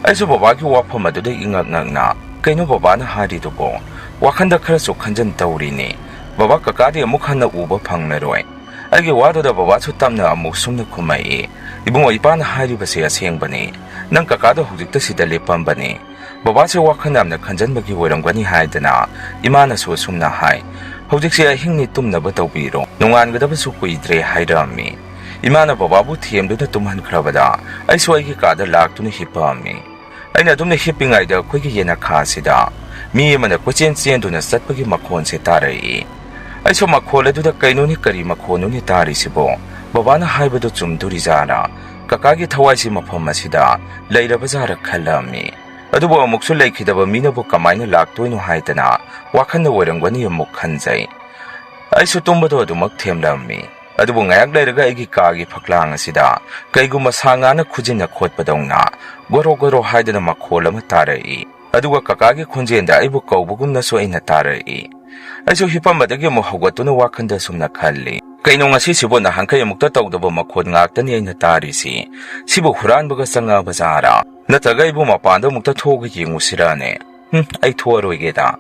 ꯑꯩꯁꯨ ꯕꯕꯥꯒꯤ ꯋꯥꯐꯝ ꯑꯗꯨꯗ ꯏꯉꯛ ꯉꯛꯅ, "ꯀꯩꯅꯣ ꯕꯕꯥꯅ ꯍꯥꯏꯔꯤꯗꯨꯕꯣ? ꯋꯥꯈꯟꯗ ꯈꯔꯁꯨ ꯈꯟꯖꯟ ꯇꯧꯔꯤꯅꯤ꯫ ꯕꯕꯥ, ꯀꯀꯥꯗꯤ ꯑꯃꯨꯛ ꯍꯟꯅ ꯎꯕ ꯐꯪꯂꯔꯣꯏ꯫" ꯑꯩꯒꯤ ꯋꯥꯗꯨꯗ ꯕꯕꯥꯁꯨ ꯇꯞꯅ ꯑꯃꯨꯛ ꯁꯨꯝꯅ ꯈꯨꯝꯃꯛꯏ, "ꯏꯕꯨꯡꯉꯣ, ꯏꯄꯥꯅ ꯍꯥꯏꯔꯤꯕꯁꯦ ꯑꯁꯦꯡꯕꯅꯤ꯫ ꯅꯪ ꯀꯀꯥꯗꯣ ꯍꯧꯖꯤꯛꯇ ꯁꯤꯗ ꯂꯦꯞꯄꯝꯕꯅꯤ꯫ ꯕꯕꯥꯁꯦ ꯋꯥꯈꯜ ꯌꯥꯝꯅ ꯈꯟꯖꯟꯕꯒꯤ ꯑꯣꯏꯔꯝꯒꯅꯤ" ꯍꯥꯏꯗꯅ ꯏꯃꯥꯅꯁꯨ ꯑꯁꯨꯝꯅ ꯍꯥꯏ꯫ "ꯍꯧꯖꯤꯛꯁꯦ ꯑꯍꯤꯡꯅꯤ, ꯇꯨꯝꯅꯕ ꯇꯧꯕꯤꯔꯣ, ꯅꯣꯡꯉꯥꯟꯒꯗꯕꯁꯨ ꯀꯨꯏꯗ꯭ꯔꯦ" ꯍꯥꯏꯔꯛꯑꯝꯃꯤ꯫ ꯏꯃꯥꯅ ꯕꯕꯥꯕꯨ ꯊꯦꯝꯗꯨꯅ ꯇꯨꯝꯍꯟꯈ꯭ꯔꯕꯗ ꯑꯩꯁꯨ ꯑꯩꯒꯤ ꯀꯥꯗ ꯂꯥꯛꯇꯨꯅ ꯍꯤꯞꯄꯛꯑꯝꯃꯤ꯫ ꯑꯩꯅ ꯑꯗꯨꯝꯅ ꯍꯤꯞꯄꯤꯉꯩꯗ ꯑꯩꯈꯣꯏꯒꯤ ꯌꯦꯅꯈꯥꯁꯤꯗ ꯃꯤ ꯑꯃꯅ ꯀꯣꯏꯆꯦꯟ ꯆꯦꯟꯗꯨꯅ ꯆꯠꯄꯒꯤ ꯃꯈꯣꯟꯁꯦ ꯇꯥꯔꯛꯏ꯫ ꯑꯩꯁꯨ ꯃꯈꯣꯜ ꯑꯗꯨꯗ "ꯀꯩꯅꯣꯅꯦ, ꯀꯔꯤ ꯃꯈꯣꯟꯅꯣꯅꯦ ꯇꯥꯔꯤꯁꯤꯕꯣ? ꯕꯕꯥꯅ ꯍꯥꯏꯕꯗꯨ ꯆꯨꯝꯗꯣꯔꯤꯖꯥꯠꯂꯥ? ꯀꯀꯥꯒꯤ ꯊꯋꯥꯏꯁꯤ ꯃꯐꯝ ꯑꯁꯤꯗ ꯂꯩꯔꯕꯖꯥꯔ ꯈꯜꯂꯝꯃꯤ꯫ ꯑꯗꯨꯕꯨ ꯑꯃꯨꯛꯁꯨ ꯂꯩꯈꯤꯗꯕ ꯃꯤꯅꯕꯨ ꯀꯃꯥꯏꯅ ꯂꯥꯛꯇꯣꯏꯅꯣ ꯍꯥꯏꯗꯅ ꯋꯥꯈꯜꯅ ꯑꯣꯏꯔꯝꯒꯅꯤ ꯑꯃꯨꯛ ꯈꯟꯖꯩ꯫ ꯑꯩꯁꯨ ꯇꯨꯝꯕꯗꯣ ꯑꯗꯨꯃꯛ ꯊꯦꯝꯂꯝꯃꯤ꯫ ꯑꯗꯨꯕꯨ ꯉꯥꯏꯍꯥꯛ ꯂꯩꯔꯒ ꯑꯩꯒꯤ ꯀꯥꯒꯤ ꯐꯛꯂꯥꯡ ꯑꯁꯤꯗ ꯀꯩꯒꯨꯝꯕ ꯁꯥ ꯉꯥꯅ ꯈꯨꯖꯤꯟꯅ ꯈꯣꯠꯄꯗꯧꯅ ꯒꯣꯔꯣ ꯒꯣꯔꯣ ꯍꯥꯏꯗꯅ ꯃꯈꯣꯜ ꯑꯃ ꯇꯥꯔꯛꯏ꯫ ꯑꯗꯨꯒ ꯀꯀꯥꯒꯤ ꯈꯣꯟꯖꯦꯜꯗ ꯑꯩꯕꯨ ꯀꯧꯕꯒꯨꯝꯅꯁꯨ ꯑꯩꯅ ꯇꯥꯔꯛꯏ꯫ ꯑꯩꯁꯨ ꯍꯤꯞꯄꯝꯕꯗꯒꯤ ꯑꯃꯨꯛ ꯍꯧꯒꯠꯇꯨꯅ ꯋꯥꯈꯜꯗ ꯁꯨꯝꯅ ꯈꯜꯂꯤ, "ꯀꯩꯅꯣ ꯉꯁꯤꯁꯤꯕꯨ ꯅꯍꯥꯟꯈꯩ ꯑꯃꯨꯛꯇ ꯇꯧꯗꯕ ꯃꯈꯣꯜ ꯉꯥꯛꯇꯅꯤ ꯑꯩꯅ ꯇꯥꯔꯤꯁꯤ꯫ ꯁꯤꯕꯨ ꯍꯨꯔꯥꯟꯕꯒ ꯆꯪꯉꯛꯑꯕ ꯖꯥꯔꯥ? ꯅꯠꯇ꯭ꯔꯒ ꯑꯩꯕꯨ ꯃꯄꯥꯟꯗ ꯑꯃꯨꯛꯇ ꯊꯣꯛꯑꯒ ꯌꯦꯡꯉꯨꯁꯤꯔꯅꯦ? ꯍꯨꯝ, ꯑꯩ ꯊꯣꯛꯑꯔꯣꯏꯒꯦꯗ"꯫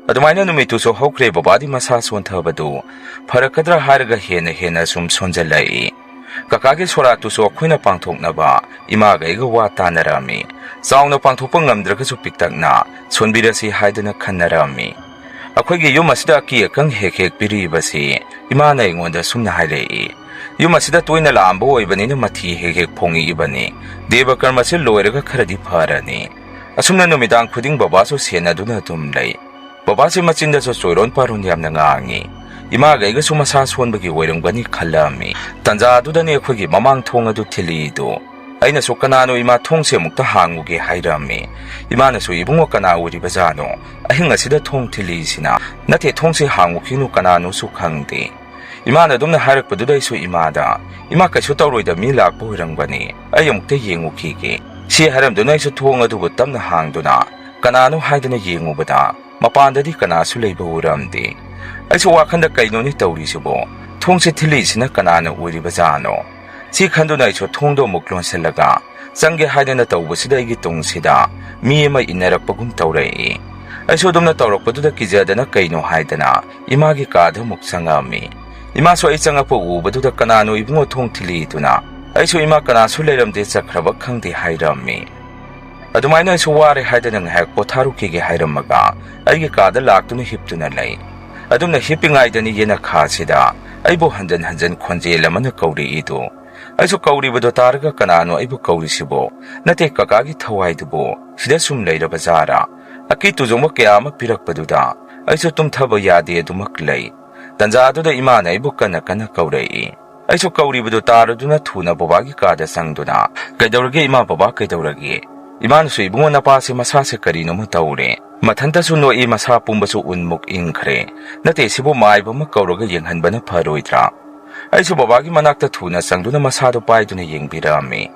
ꯑꯗꯨꯃꯥꯏꯅ ꯅꯨꯃꯤꯠꯇꯨꯁꯨ ꯍꯧꯈ꯭ꯔꯦ꯫ ꯕꯕꯥꯗꯤ ꯃꯁꯥ ꯁꯣꯟꯊꯕꯗꯨ ꯐꯔꯛꯀꯗ꯭ꯔꯥ ꯍꯥꯏꯔꯒ ꯍꯦꯟꯅ ꯍꯦꯟꯅ ꯁꯨꯝ ꯁꯣꯟꯖꯜꯂꯛꯏ꯫ ꯀꯀꯥꯒꯤ ꯁꯣꯔꯥꯠꯇꯨꯁꯨ ꯑꯩꯈꯣꯏꯅ ꯄꯥꯡꯊꯣꯛꯅꯕ ꯏꯃꯥꯒ ꯑꯩꯒ ꯋꯥ ꯇꯥꯅꯔꯝꯃꯤ꯫ ꯆꯥꯎꯅ ꯄꯥꯡꯊꯣꯛꯄ ꯉꯝꯗ꯭ꯔꯒꯁꯨ ꯄꯤꯛꯇꯛꯅ ꯁꯣꯟꯕꯤꯔꯁꯤ ꯍꯥꯏꯗꯨꯅ ꯈꯟꯅꯔꯝꯃꯤ꯫ ꯑꯩꯈꯣꯏꯒꯤ ꯌꯨꯝ ꯑꯁꯤꯗ ꯑꯀꯤ ꯑꯈꯪ ꯍꯦꯛ ꯍꯦꯛ ꯄꯤꯔꯤꯕꯁꯤ ꯏꯃꯥꯅ ꯑꯩꯉꯣꯟꯗ ꯁꯨꯝꯅ ꯍꯥꯏꯔꯛꯏ, "ꯌꯨꯝ ꯑꯁꯤꯗ ꯇꯣꯏꯅ ꯂꯥꯛꯑꯝꯕ ꯑꯣꯏꯕꯅꯤꯅ ꯃꯊꯤ ꯍꯦꯛ ꯍꯦꯛ ꯐꯣꯡꯉꯛꯏꯕꯅꯤ꯫ ꯗꯦꯕ ꯀꯔꯃꯁꯤ ꯂꯣꯏꯔꯒ ꯈꯔꯗꯤ ꯐꯔꯅꯤ"꯫ ꯑꯁꯨꯝꯅ ꯅꯨꯃꯤꯗꯥꯡ ꯈꯨꯗꯤꯡ ꯕꯕꯥꯁꯨ ꯁꯦꯟꯅꯗꯨꯅ ꯑꯗꯨꯝ ꯂꯩ꯫ ꯕꯕꯥꯁꯤ ꯃꯆꯤꯟꯗꯁꯨ ꯆꯣꯏꯔꯣꯟ ꯄꯥꯔꯣꯟ ꯌꯥꯝꯅ ꯉꯥꯡꯉꯤ꯫ ꯏꯃꯥꯒ ꯑꯩꯒꯁꯨ ꯃꯁꯥ ꯁꯣꯟꯕꯒꯤ ꯑꯣꯏꯔꯝꯒꯅꯤ ꯈꯜꯂꯝꯃꯤ꯫ ꯇꯟꯖꯥꯗꯨꯗꯅꯤ ꯑꯩꯈꯣꯏꯒꯤ ꯃꯃꯥꯡ ꯊꯣꯡ ꯑꯗꯨ ꯊꯤꯜꯂꯤꯗꯨ꯫ ꯑꯩꯅꯁꯨ, "ꯀꯅꯥꯅꯣ ꯏꯃꯥ, ꯊꯣꯡꯁꯦ ꯑꯃꯨꯛꯇ ꯍꯥꯡꯉꯨꯒꯦ" ꯍꯥꯏꯔꯝꯃꯤ꯫ ꯏꯃꯥꯅꯁꯨ, "ꯏꯕꯨꯡꯉꯣ, ꯀꯅꯥ ꯑꯣꯏꯔꯤꯕꯖꯥꯠꯅꯣ ꯑꯍꯤꯡ ꯑꯁꯤꯗ ꯊꯣꯡ ꯊꯤꯜꯂꯤꯁꯤꯅ? ꯅꯠꯇꯦ, ꯊꯣꯡꯁꯦ ꯍꯥꯡꯉꯨꯈꯤꯅꯨ, ꯀꯅꯥꯅꯣꯁꯨ ꯈꯪꯗꯦ"꯫ ꯏꯃꯥꯅ ꯑꯗꯨꯝꯅ ꯍꯥꯏꯔꯛꯄꯗꯨꯗ ꯑꯩꯁꯨ ꯏꯃꯥꯗ, "ꯏꯃꯥ, ꯀꯩꯁꯨ ꯇꯧꯔꯣꯏꯗ, ꯃꯤ ꯂꯥꯛꯄ ꯑꯣꯏꯔꯝꯒꯅꯤ, ꯑꯩ ꯑꯃꯨꯛꯇ ꯌꯦꯡꯉꯨꯈꯤꯒꯦ"꯫ ꯁꯤ ꯍꯥꯏꯔꯝꯗꯨꯅ ꯑꯩꯁꯨ ꯊꯣꯡ ꯑꯗꯨꯕꯨ ꯇꯞꯅ ꯍꯥꯡꯗꯨꯅ ꯀꯅꯥꯅꯣ ꯍꯥꯏꯗꯨꯅ ꯌꯦꯡꯉꯨꯕꯗ ꯃꯄꯥꯟꯗꯗꯤ ꯀꯅꯥꯁꯨ ꯂꯩꯕ ꯎꯔꯝꯗꯦ꯫ ꯑꯩꯁꯨ ꯋꯥꯈꯟꯗ "ꯀꯩꯅꯣꯅꯤ ꯇꯧꯔꯤꯁꯤꯕꯣ? ꯊꯣꯡꯁꯦ ꯊꯤꯜꯂꯤꯁꯤꯅ ꯀꯅꯥꯅ ꯑꯣꯏꯔꯤꯕꯖꯥꯠꯅꯣ?" ꯁꯤ ꯈꯟꯗꯨꯅ ꯑꯩꯁꯨ ꯊꯣꯡꯗꯣ ꯑꯃꯨꯛ ꯂꯣꯟꯁꯤꯜꯂꯒ ꯆꯪꯒꯦ ꯍꯥꯏꯗꯅ ꯇꯧꯕꯁꯤꯗ ꯑꯩꯒꯤ ꯇꯨꯡꯁꯤꯗ ꯃꯤ ꯑꯃ ꯏꯟꯅꯔꯛꯄꯒꯨꯝ ꯇꯧꯔꯛꯏ꯫ ꯑꯩꯁꯨ ꯑꯗꯨꯝꯅ ꯇꯧꯔꯛꯄꯗꯨꯗ ꯀꯤꯖꯗꯅ ꯀꯩꯅꯣ ꯍꯥꯏꯗꯅ ꯏꯃꯥꯒꯤ ꯀꯥꯗ ꯑꯃꯨꯛ ꯆꯪꯉꯛꯑꯝꯃꯤ꯫ ꯏꯃꯥꯁꯨ ꯑꯩ ꯆꯪꯉꯛꯄ ꯎꯕꯗꯨꯗ "ꯀꯅꯥꯅꯣ ꯏꯕꯨꯡꯉꯣ ꯊꯣꯡ ꯊꯤꯜꯂꯤꯗꯨꯅ?" ꯑꯩꯁꯨ "ꯏꯃꯥ, ꯀꯅꯥꯁꯨ ꯂꯩꯔꯝꯗꯦ, ꯆꯠꯈ꯭ꯔꯕ ꯈꯪꯗꯦ" ꯍꯥꯏꯔꯝꯃꯤ꯫ ꯑꯗꯨꯃꯥꯏꯅ ꯑꯩꯁꯨ ꯋꯥꯔꯦ ꯍꯥꯏꯗꯅ ꯉꯥꯏꯍꯥꯛ ꯄꯣꯊꯥꯔꯨꯈꯤꯒꯦ ꯍꯥꯏꯔꯝꯃꯒ ꯑꯩꯒꯤ ꯀꯥꯗ ꯂꯥꯛꯇꯨꯅ ꯍꯤꯞꯇꯨꯅ ꯂꯩ꯫ ꯑꯗꯨꯝꯅ ꯍꯤꯞꯄꯤꯉꯥꯏꯗꯅꯤ ꯌꯦꯅꯈꯥꯁꯤꯗ ꯑꯩꯕꯨ ꯍꯟꯖꯟ ꯍꯟꯖꯟ ꯈꯣꯟꯖꯦꯜ ꯑꯃꯅ ꯀꯧꯔꯛꯏꯗꯨ꯫ ꯑꯩꯁꯨ ꯀꯧꯔꯤꯕꯗꯣ ꯇꯥꯔꯒ "ꯀꯅꯥꯅꯣ ꯑꯩꯕꯨ ꯀꯧꯔꯤꯁꯤꯕꯣ? ꯅꯠꯇꯦ, ꯀꯀꯥꯒꯤ ꯊꯋꯥꯏꯗꯨꯕꯨ ꯁꯤꯗ ꯁꯨꯝ ꯂꯩꯔꯕ ꯖꯥꯔꯥ?" ꯑꯀꯤ ꯇꯨꯖꯣꯡꯕ ꯀꯌꯥ ꯑꯃ ꯄꯤꯔꯛꯄꯗꯨꯗ ꯑꯩꯁꯨ ꯇꯨꯝꯊꯕ ꯌꯥꯗꯦ ꯑꯗꯨꯃꯛ ꯂꯩ꯫ ꯇꯟꯖꯥꯗꯨꯗ ꯏꯃꯥꯅ ꯑꯩꯕꯨ ꯀꯟꯅ ꯀꯟꯅ ꯀꯧꯔꯛꯏ꯫ ꯑꯩꯁꯨ ꯀꯧꯔꯤꯕꯗꯨ ꯇꯥꯔꯗꯨꯅ ꯊꯨꯅ ꯕꯕꯥꯒꯤ ꯀꯥꯗ ꯆꯪꯗꯨꯅ, "ꯀꯩꯗꯧꯔꯒꯦ ꯏꯃꯥ, ꯕꯕꯥ, ꯀꯩꯗꯧꯔꯒꯦ?" ꯏꯃꯥꯅꯁꯨ, "ꯏꯕꯨꯡꯉꯣ, ꯅꯄꯥꯁꯦ ꯃꯁꯥꯁꯦ ꯀꯔꯤꯅꯣꯃ ꯇꯧꯔꯦ, ꯃꯊꯟꯇꯁꯨ ꯅꯣꯛꯏ, ꯃꯁꯥ ꯄꯨꯝꯕꯁꯨ ꯎꯟꯃꯨꯛ ꯏꯪꯈ꯭ꯔꯦ꯫ ꯅꯠꯇꯦ, ꯁꯤꯕꯨ ꯃꯥꯏꯕ ꯑꯃ ꯀꯧꯔꯒ ꯌꯦꯡꯍꯟꯕꯅ ꯐꯔꯣꯏꯗ꯭ꯔꯥ?" ꯑꯩꯁꯨ ꯕꯕꯥꯒꯤ ꯃꯅꯥꯛꯇ ꯊꯨꯅ ꯆꯪꯗꯨꯅ ꯃꯁꯥꯗꯨ ꯄꯥꯏꯗꯨꯅ ꯌꯦꯡꯕꯤꯔꯛꯑꯝꯃꯤ꯫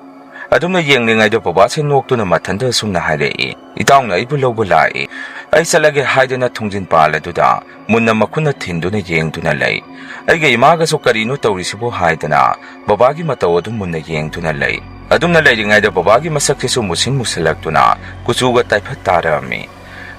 ꯑꯗꯨꯝꯅ ꯌꯦꯡꯂꯤꯉꯩꯗ ꯕꯕꯥꯁꯦ ꯅꯣꯛꯇꯨꯅ ꯃꯊꯟꯇ ꯑꯁꯨꯝꯅ ꯍꯥꯏꯔꯛꯏ, "ꯏꯇꯥꯎꯅ ꯑꯩꯕꯨ ꯂꯧꯕ ꯂꯥꯛꯏ꯫ ꯑꯩ ꯆꯠꯂꯒꯦ" ꯍꯥꯏꯗꯅ ꯊꯣꯡꯖꯤꯟ ꯄꯥꯜ ꯑꯗꯨꯗ ꯃꯨꯟꯅ ꯃꯈꯨꯠꯅ ꯊꯤꯟꯗꯨꯅ ꯌꯦꯡꯗꯨꯅ ꯂꯩ꯫ ꯑꯩꯒ ꯏꯃꯥꯒꯁꯨ "ꯀꯔꯤꯅꯣ ꯇꯧꯔꯤꯁꯤꯕꯨ?" ꯍꯥꯏꯗꯅ ꯕꯕꯥꯒꯤ ꯃꯇꯧ ꯑꯗꯨ ꯃꯨꯟꯅ ꯌꯦꯡꯗꯨꯅ ꯂꯩ꯫ ꯑꯗꯨꯝꯅ ꯂꯩꯔꯤꯉꯩꯗ ꯕꯕꯥꯒꯤ ꯃꯁꯛꯁꯤꯁꯨ ꯃꯨꯁꯤꯟ ꯃꯨꯁꯤꯜꯂꯛꯇꯨꯅ ꯀꯨꯆꯨꯒ ꯇꯥꯏꯐꯠ ꯇꯥꯔꯛꯑꯝꯃꯤ꯫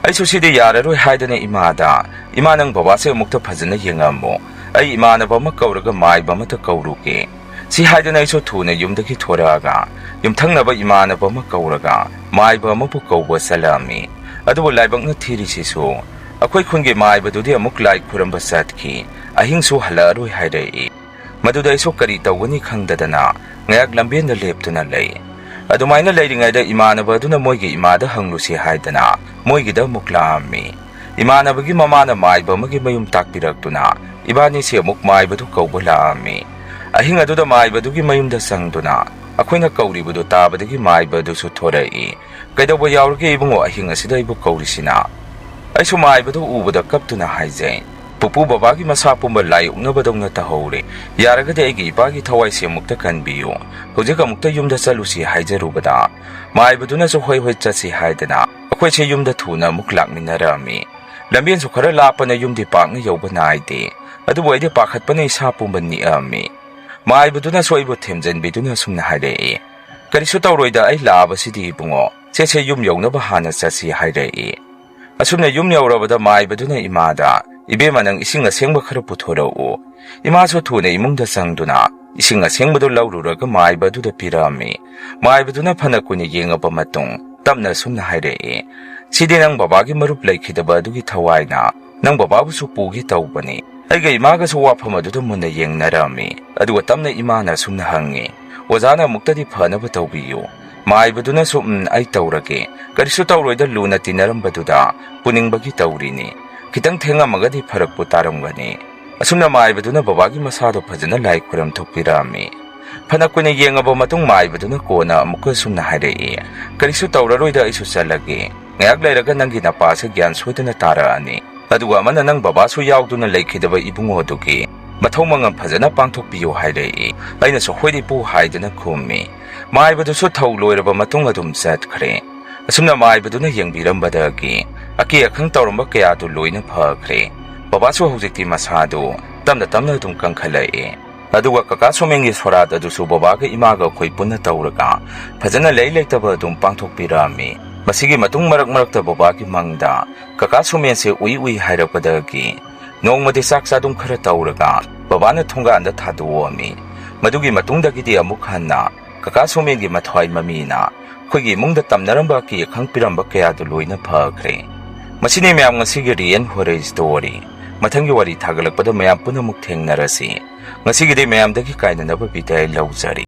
ꯑꯩꯁꯨ ꯁꯤꯗꯤ ꯌꯥꯔꯔꯣꯏ ꯍꯥꯏꯗꯅ ꯏꯃꯥꯗ, "ꯏꯃꯥ, ꯅꯪ ꯕꯕꯥꯁꯦ ꯑꯃꯨꯛꯇ ꯐꯖꯅ ꯌꯦꯡꯉꯝꯃꯨ꯫ ꯑꯩ ꯏꯃꯥꯟꯅꯕ ꯑꯃ ꯀꯧꯔꯒ ꯃꯥꯏꯕ ꯑꯃꯇ ꯀꯧꯔꯨꯒꯦ" ꯁꯤ ꯍꯥꯏꯗꯅ ꯑꯩꯁꯨ ꯊꯨꯅ ꯌꯨꯝꯗꯒꯤ ꯊꯣꯔꯛꯑꯒ ꯌꯨꯝꯊꯪꯅꯕ ꯏꯃꯥꯟꯅꯕ ꯑꯃ ꯀꯧꯔꯒ ꯃꯥꯏꯕ ꯑꯃꯕꯨ ꯀꯧꯕ ꯆꯠꯂꯛꯑꯝꯃꯤ꯫ ꯑꯗꯨꯕꯨ ꯂꯥꯏꯕꯛꯅ ꯊꯤꯔꯤꯁꯤꯁꯨ, ꯑꯩꯈꯣꯏ ꯈꯨꯟꯒꯤ ꯃꯥꯏꯕꯗꯨꯗꯤ ꯑꯃꯨꯛ ꯂꯥꯏ ꯈꯨꯔꯝꯕ ꯆꯠꯈꯤ, ꯑꯍꯤꯡꯁꯨ ꯍꯜꯂꯛꯑꯔꯣꯏ ꯍꯥꯏꯔꯛꯏ꯫ ꯃꯗꯨꯗ ꯑꯩꯁꯨ ꯀꯔꯤ ꯇꯧꯒꯅꯤ ꯈꯪꯗꯗꯅ ꯉꯥꯏꯍꯥꯛ ꯂꯝꯕꯦꯟꯗ ꯂꯦꯞꯇꯨꯅ ꯂꯩ꯫ ꯑꯗꯨꯃꯥꯏꯅ ꯂꯩꯔꯤꯉꯩꯗ ꯏꯃꯥꯟꯅꯕ ꯑꯗꯨꯅ ꯃꯣꯏꯒꯤ ꯏꯃꯥꯗ ꯍꯪꯂꯨꯁꯤ ꯍꯥꯏꯗꯅ ꯃꯣꯏꯒꯤꯗ ꯑꯃꯨꯛ ꯂꯥꯛꯑꯝꯃꯤ꯫ ꯏꯃꯥꯟꯅꯕꯒꯤ ꯃꯃꯥꯅ ꯃꯥꯏꯕ ꯑꯃꯒꯤ ꯃꯌꯨꯝ ꯇꯥꯛꯄꯤꯔꯛꯇꯨꯅ ꯏꯕꯥꯅꯤꯁꯦ ꯑꯃꯨꯛ ꯃꯥꯏꯕꯗꯨ ꯀꯧꯕ ꯂꯥꯛꯑꯝꯃꯤ꯫ ꯑꯍꯤꯡ ꯑꯗꯨꯗ ꯃꯥꯏꯕꯗꯨꯒꯤ ꯃꯌꯨꯝꯗ ꯆꯪꯗꯨꯅ ꯑꯩꯈꯣꯏꯅ ꯀꯧꯔꯤꯕꯗꯨ ꯇꯥꯕꯗꯒꯤ ꯃꯥꯏꯕ ꯑꯗꯨꯁꯨ ꯊꯣꯔꯛꯏ꯫ "ꯀꯩꯗꯧꯕ ꯌꯥꯎꯔꯒꯦ ꯏꯕꯨꯡꯉꯣ, ꯑꯍꯤꯡ ꯑꯁꯤꯗ ꯑꯩꯕꯨ ꯀꯧꯔꯤꯁꯤꯅ?" ꯑꯩꯁꯨ ꯃꯥꯏꯕꯗꯨ ꯎꯕꯗ ꯀꯞꯇꯨꯅ ꯍꯥꯏꯖꯩ, "ꯄꯨꯄꯨ, ꯕꯕꯥꯒꯤ ꯃꯁꯥ ꯄꯨꯝꯕ ꯂꯥꯏ ꯑꯣꯛꯅꯕꯗꯧꯅ ꯇꯧꯍꯧꯔꯦ꯫ ꯌꯥꯔꯒꯗꯤ ꯑꯩꯒꯤ ꯏꯄꯥꯒꯤ ꯊꯋꯥꯏꯁꯦ ꯑꯃꯨꯛꯇ ꯀꯟꯕꯤꯌꯨ꯫ ꯍꯧꯖꯤꯛ ꯑꯃꯨꯛꯇ ꯌꯨꯝꯗ ꯆꯠꯂꯨꯁꯤ" ꯍꯥꯏꯖꯔꯨꯕꯗ ꯃꯥꯏꯕꯗꯨꯅꯁꯨ "ꯍꯣꯏ ꯍꯣꯏ, ꯆꯠꯁꯤ" ꯍꯥꯏꯗꯅ ꯑꯩꯈꯣꯏꯁꯦ ꯌꯨꯝꯗ ꯊꯨꯅ ꯑꯃꯨꯛ ꯂꯥꯛꯃꯤꯟꯅꯔꯛꯑꯝꯃꯤ꯫ ꯂꯝꯕꯦꯟꯁꯨ ꯈꯔ ꯂꯥꯞꯄꯅ ꯌꯨꯝꯗꯤ ꯄꯥꯛꯅ ꯌꯧꯕ ꯅꯥꯏꯗꯦ꯫ ꯑꯗꯨꯕꯨ ꯑꯩꯗꯤ ꯄꯥꯈꯠꯄꯅ ꯏꯁꯥ ꯄꯨꯝꯕ ꯅꯤꯛꯑꯝꯃꯤ꯫ ꯃꯥꯏꯕꯗꯨꯅꯁꯨ ꯑꯩꯕꯨ ꯊꯦꯝꯖꯤꯟꯕꯤꯗꯨꯅ ꯑꯁꯨꯝꯅ ꯍꯥꯏꯔꯛꯏ, "ꯀꯔꯤꯁꯨ ꯇꯧꯔꯣꯏꯗ, ꯑꯩ ꯂꯥꯛꯑꯕꯁꯤꯗꯤ ꯏꯕꯨꯡꯉꯣ꯫ ꯁꯦ ꯁꯦ, ꯌꯨꯝ ꯌꯧꯅꯕ ꯍꯥꯟꯅ ꯆꯠꯁꯤ" ꯍꯥꯏꯔꯛꯏ꯫ ꯑꯁꯨꯝꯅ ꯌꯨꯝ ꯌꯧꯔꯕꯗ ꯃꯥꯏꯕꯗꯨꯅ ꯏꯃꯥꯗ, "ꯏꯕꯦꯝꯃ, ꯅꯪ ꯏꯁꯤꯡ ꯑꯁꯦꯡꯕ ꯈꯔ ꯄꯨꯊꯣꯔꯛꯎ"꯫ ꯏꯃꯥꯁꯨ ꯊꯨꯅ ꯏꯃꯨꯡꯗ ꯆꯪꯗꯨꯅ ꯏꯁꯤꯡ ꯑꯁꯦꯡꯕꯗꯨ ꯂꯧꯔꯨꯔꯒ ꯃꯥꯏꯕ ꯑꯗꯨꯗ ꯄꯤꯔꯛꯑꯝꯃꯤ꯫ ꯃꯥꯏꯕꯗꯨꯅ ꯐꯅ ꯀꯨꯏꯅ ꯌꯦꯡꯉꯕ ꯃꯇꯨꯡ ꯇꯞꯅ ꯑꯁꯨꯝꯅ ꯍꯥꯏꯔꯛꯏ, "ꯁꯤꯗꯤ ꯅꯪ ꯕꯕꯥꯒꯤ ꯃꯔꯨꯞ ꯂꯩꯈꯤꯗꯕ ꯑꯗꯨꯒꯤ ꯊꯋꯥꯏꯅ ꯅꯪ ꯕꯕꯥꯕꯨꯁꯨ ꯄꯨꯒꯦ ꯇꯧꯕꯅꯤ"꯫ ꯑꯩꯒ ꯏꯃꯥꯒꯁꯨ ꯋꯥꯐꯝ ꯑꯗꯨꯗ ꯃꯨꯟꯅ ꯌꯦꯡꯅꯔꯝꯃꯤ꯫ ꯑꯗꯨꯒ ꯇꯞꯅ ꯏꯃꯥꯅ ꯑꯁꯨꯝꯅ ꯍꯪꯉꯤ, "ꯑꯣꯖꯥꯅ ꯑꯃꯨꯛꯇꯗꯤ ꯐꯅꯕ ꯇꯧꯕꯤꯌꯨ"꯫ ꯃꯥꯏꯕꯗꯨꯅꯁꯨ, "ꯎꯝ, ꯑꯩ ꯇꯧꯔꯒꯦ꯫ ꯀꯔꯤꯁꯨ ꯇꯧꯔꯣꯏꯗ, ꯂꯨꯅ ꯇꯤꯟꯅꯔꯝꯕꯗꯨꯗ ꯄꯨꯅꯤꯡꯕꯒꯤ ꯇꯧꯔꯤꯅꯤ꯫ ꯈꯤꯇꯪ ꯊꯦꯡꯉꯝꯃꯒꯗꯤ ꯐꯔꯛꯄꯨ ꯇꯥꯔꯝꯒꯅꯤ"꯫ ꯑꯁꯨꯝꯅ ꯃꯥꯏꯕꯗꯨꯅ ꯕꯕꯥꯒꯤ ꯃꯁꯥꯗꯣ ꯐꯖꯅ ꯂꯥꯏ ꯈꯣꯏꯔꯝ ꯊꯣꯛꯄꯤꯔꯛꯑꯝꯃꯤ꯫ ꯐꯅ ꯀꯨꯏꯅ ꯌꯦꯡꯉꯕ ꯃꯇꯨꯡ ꯃꯥꯏꯕꯗꯨꯅ ꯀꯣꯟꯅ ꯑꯃꯨꯛꯀ ꯑꯁꯨꯝꯅ ꯍꯥꯏꯔꯛꯏ, "ꯀꯔꯤꯁꯨ ꯇꯧꯔꯔꯣꯏꯗ, ꯑꯩꯁꯨ ꯆꯠꯂꯒꯦ꯫ ꯉꯥꯏꯍꯥꯛ ꯂꯩꯔꯒ ꯅꯪꯒꯤ ꯅꯄꯥꯁꯦ ꯒ꯭ꯌꯥꯟ ꯁꯣꯏꯗꯅ ꯇꯥꯔꯛꯑꯅꯤ꯫ ꯑꯗꯨꯒ ꯑꯃꯅ ꯅꯪ ꯕꯕꯥꯁꯨ ꯌꯥꯎꯗꯨꯅ ꯂꯩꯈꯤꯗꯕ ꯏꯕꯨꯡꯉꯣꯗꯨꯒꯤ ꯃꯊꯧ ꯃꯉꯝ ꯐꯖꯅ ꯄꯥꯡꯊꯣꯛꯄꯤꯌꯨ" ꯍꯥꯏꯔꯛꯏ꯫ ꯑꯩꯅꯁꯨ "ꯍꯣꯏ ꯏꯄꯨ" ꯍꯥꯏꯗꯨꯅ ꯈꯨꯝꯃꯤ꯫ ꯃꯥꯏꯕꯗꯨꯁꯨ ꯊꯧ ꯂꯣꯏꯔꯕ ꯃꯇꯨꯡ ꯑꯗꯨꯝ ꯆꯠꯈ꯭ꯔꯦ꯫ ꯑꯁꯨꯝꯅ ꯃꯥꯏꯕꯗꯨꯅ ꯌꯦꯡꯕꯤꯔꯝꯕꯗꯒꯤ ꯑꯀꯤ ꯑꯈꯪ ꯇꯧꯔꯝꯕ ꯀꯌꯥꯗꯨ ꯂꯣꯏꯅ ꯐꯈ꯭ꯔꯦ꯫ ꯕꯕꯥꯁꯨ ꯍꯧꯖꯤꯛꯇꯤ ꯃꯁꯥꯗꯨ ꯇꯞꯅ ꯇꯞꯅ ꯑꯗꯨꯝ ꯀꯟꯈꯠꯂꯛꯑꯦ꯫ ꯑꯗꯨꯒ ꯀꯀꯥ ꯁꯣꯃꯦꯟꯒꯤ ꯁꯣꯔꯥꯠ ꯑꯗꯨꯁꯨ ꯕꯕꯥꯒ ꯏꯃꯥꯒ ꯑꯩꯈꯣꯏ ꯄꯨꯟꯅ ꯇꯧꯔꯒ ꯐꯖꯅ ꯂꯩ ꯂꯩꯇꯕ ꯑꯗꯨꯝ ꯄꯥꯡꯊꯣꯛꯄꯤꯔꯛꯑꯝꯃꯤ꯫ ꯃꯁꯤꯒꯤ ꯃꯇꯨꯡ ꯃꯔꯛ ꯃꯔꯛꯇ ꯕꯕꯥꯒꯤ ꯃꯪꯗ ꯀꯀꯥ ꯁꯣꯃꯦꯟꯁꯦ ꯎꯏ ꯎꯏ ꯍꯥꯏꯔꯛꯄꯗꯒꯤ ꯅꯣꯡꯃꯗꯤ ꯆꯥꯛ ꯆꯥꯗꯨꯝ ꯈꯔ ꯇꯧꯔꯒ ꯕꯕꯥꯅ ꯊꯣꯡꯒꯥꯟꯗ ꯊꯥꯗꯣꯛꯑꯝꯃꯤ꯫ ꯃꯗꯨꯒꯤ ꯃꯇꯨꯡꯗꯒꯤꯗꯤ ꯑꯃꯨꯛ ꯍꯟꯅ ꯀꯀꯥ ꯁꯣꯃꯦꯟꯒꯤ ꯃꯊ꯭ꯋꯥꯏ ꯃꯃꯤꯅ ꯑꯩꯈꯣꯏꯒꯤ ꯏꯃꯨꯡꯗ ꯇꯝꯅꯔꯝꯕ ꯑꯀꯤ ꯑꯈꯪ ꯄꯤꯔꯝꯕ ꯀꯌꯥꯗꯨ ꯂꯣꯏꯅ ꯐꯈ꯭ꯔꯦ꯫ ꯃꯁꯤꯅꯤ ꯃꯌꯥꯝ ꯉꯁꯤꯒꯤ ꯔꯤꯌꯦꯟ ꯍꯣꯔꯔ ꯁ꯭ꯇꯣꯔꯤ꯫ ꯃꯊꯪꯒꯤ ꯋꯥꯔꯤ ꯊꯥꯒꯠꯂꯛꯄꯗ ꯃꯌꯥꯝ ꯄꯨꯝꯅꯃꯛ ꯊꯦꯡꯅꯔꯁꯤ꯫ ꯉꯁꯤꯒꯤꯗꯤ ꯃꯌꯥꯝꯗꯒꯤ ꯀꯥꯏꯅꯅꯕ ꯕꯤꯗꯥꯏ ꯂꯧꯖꯔꯤ꯫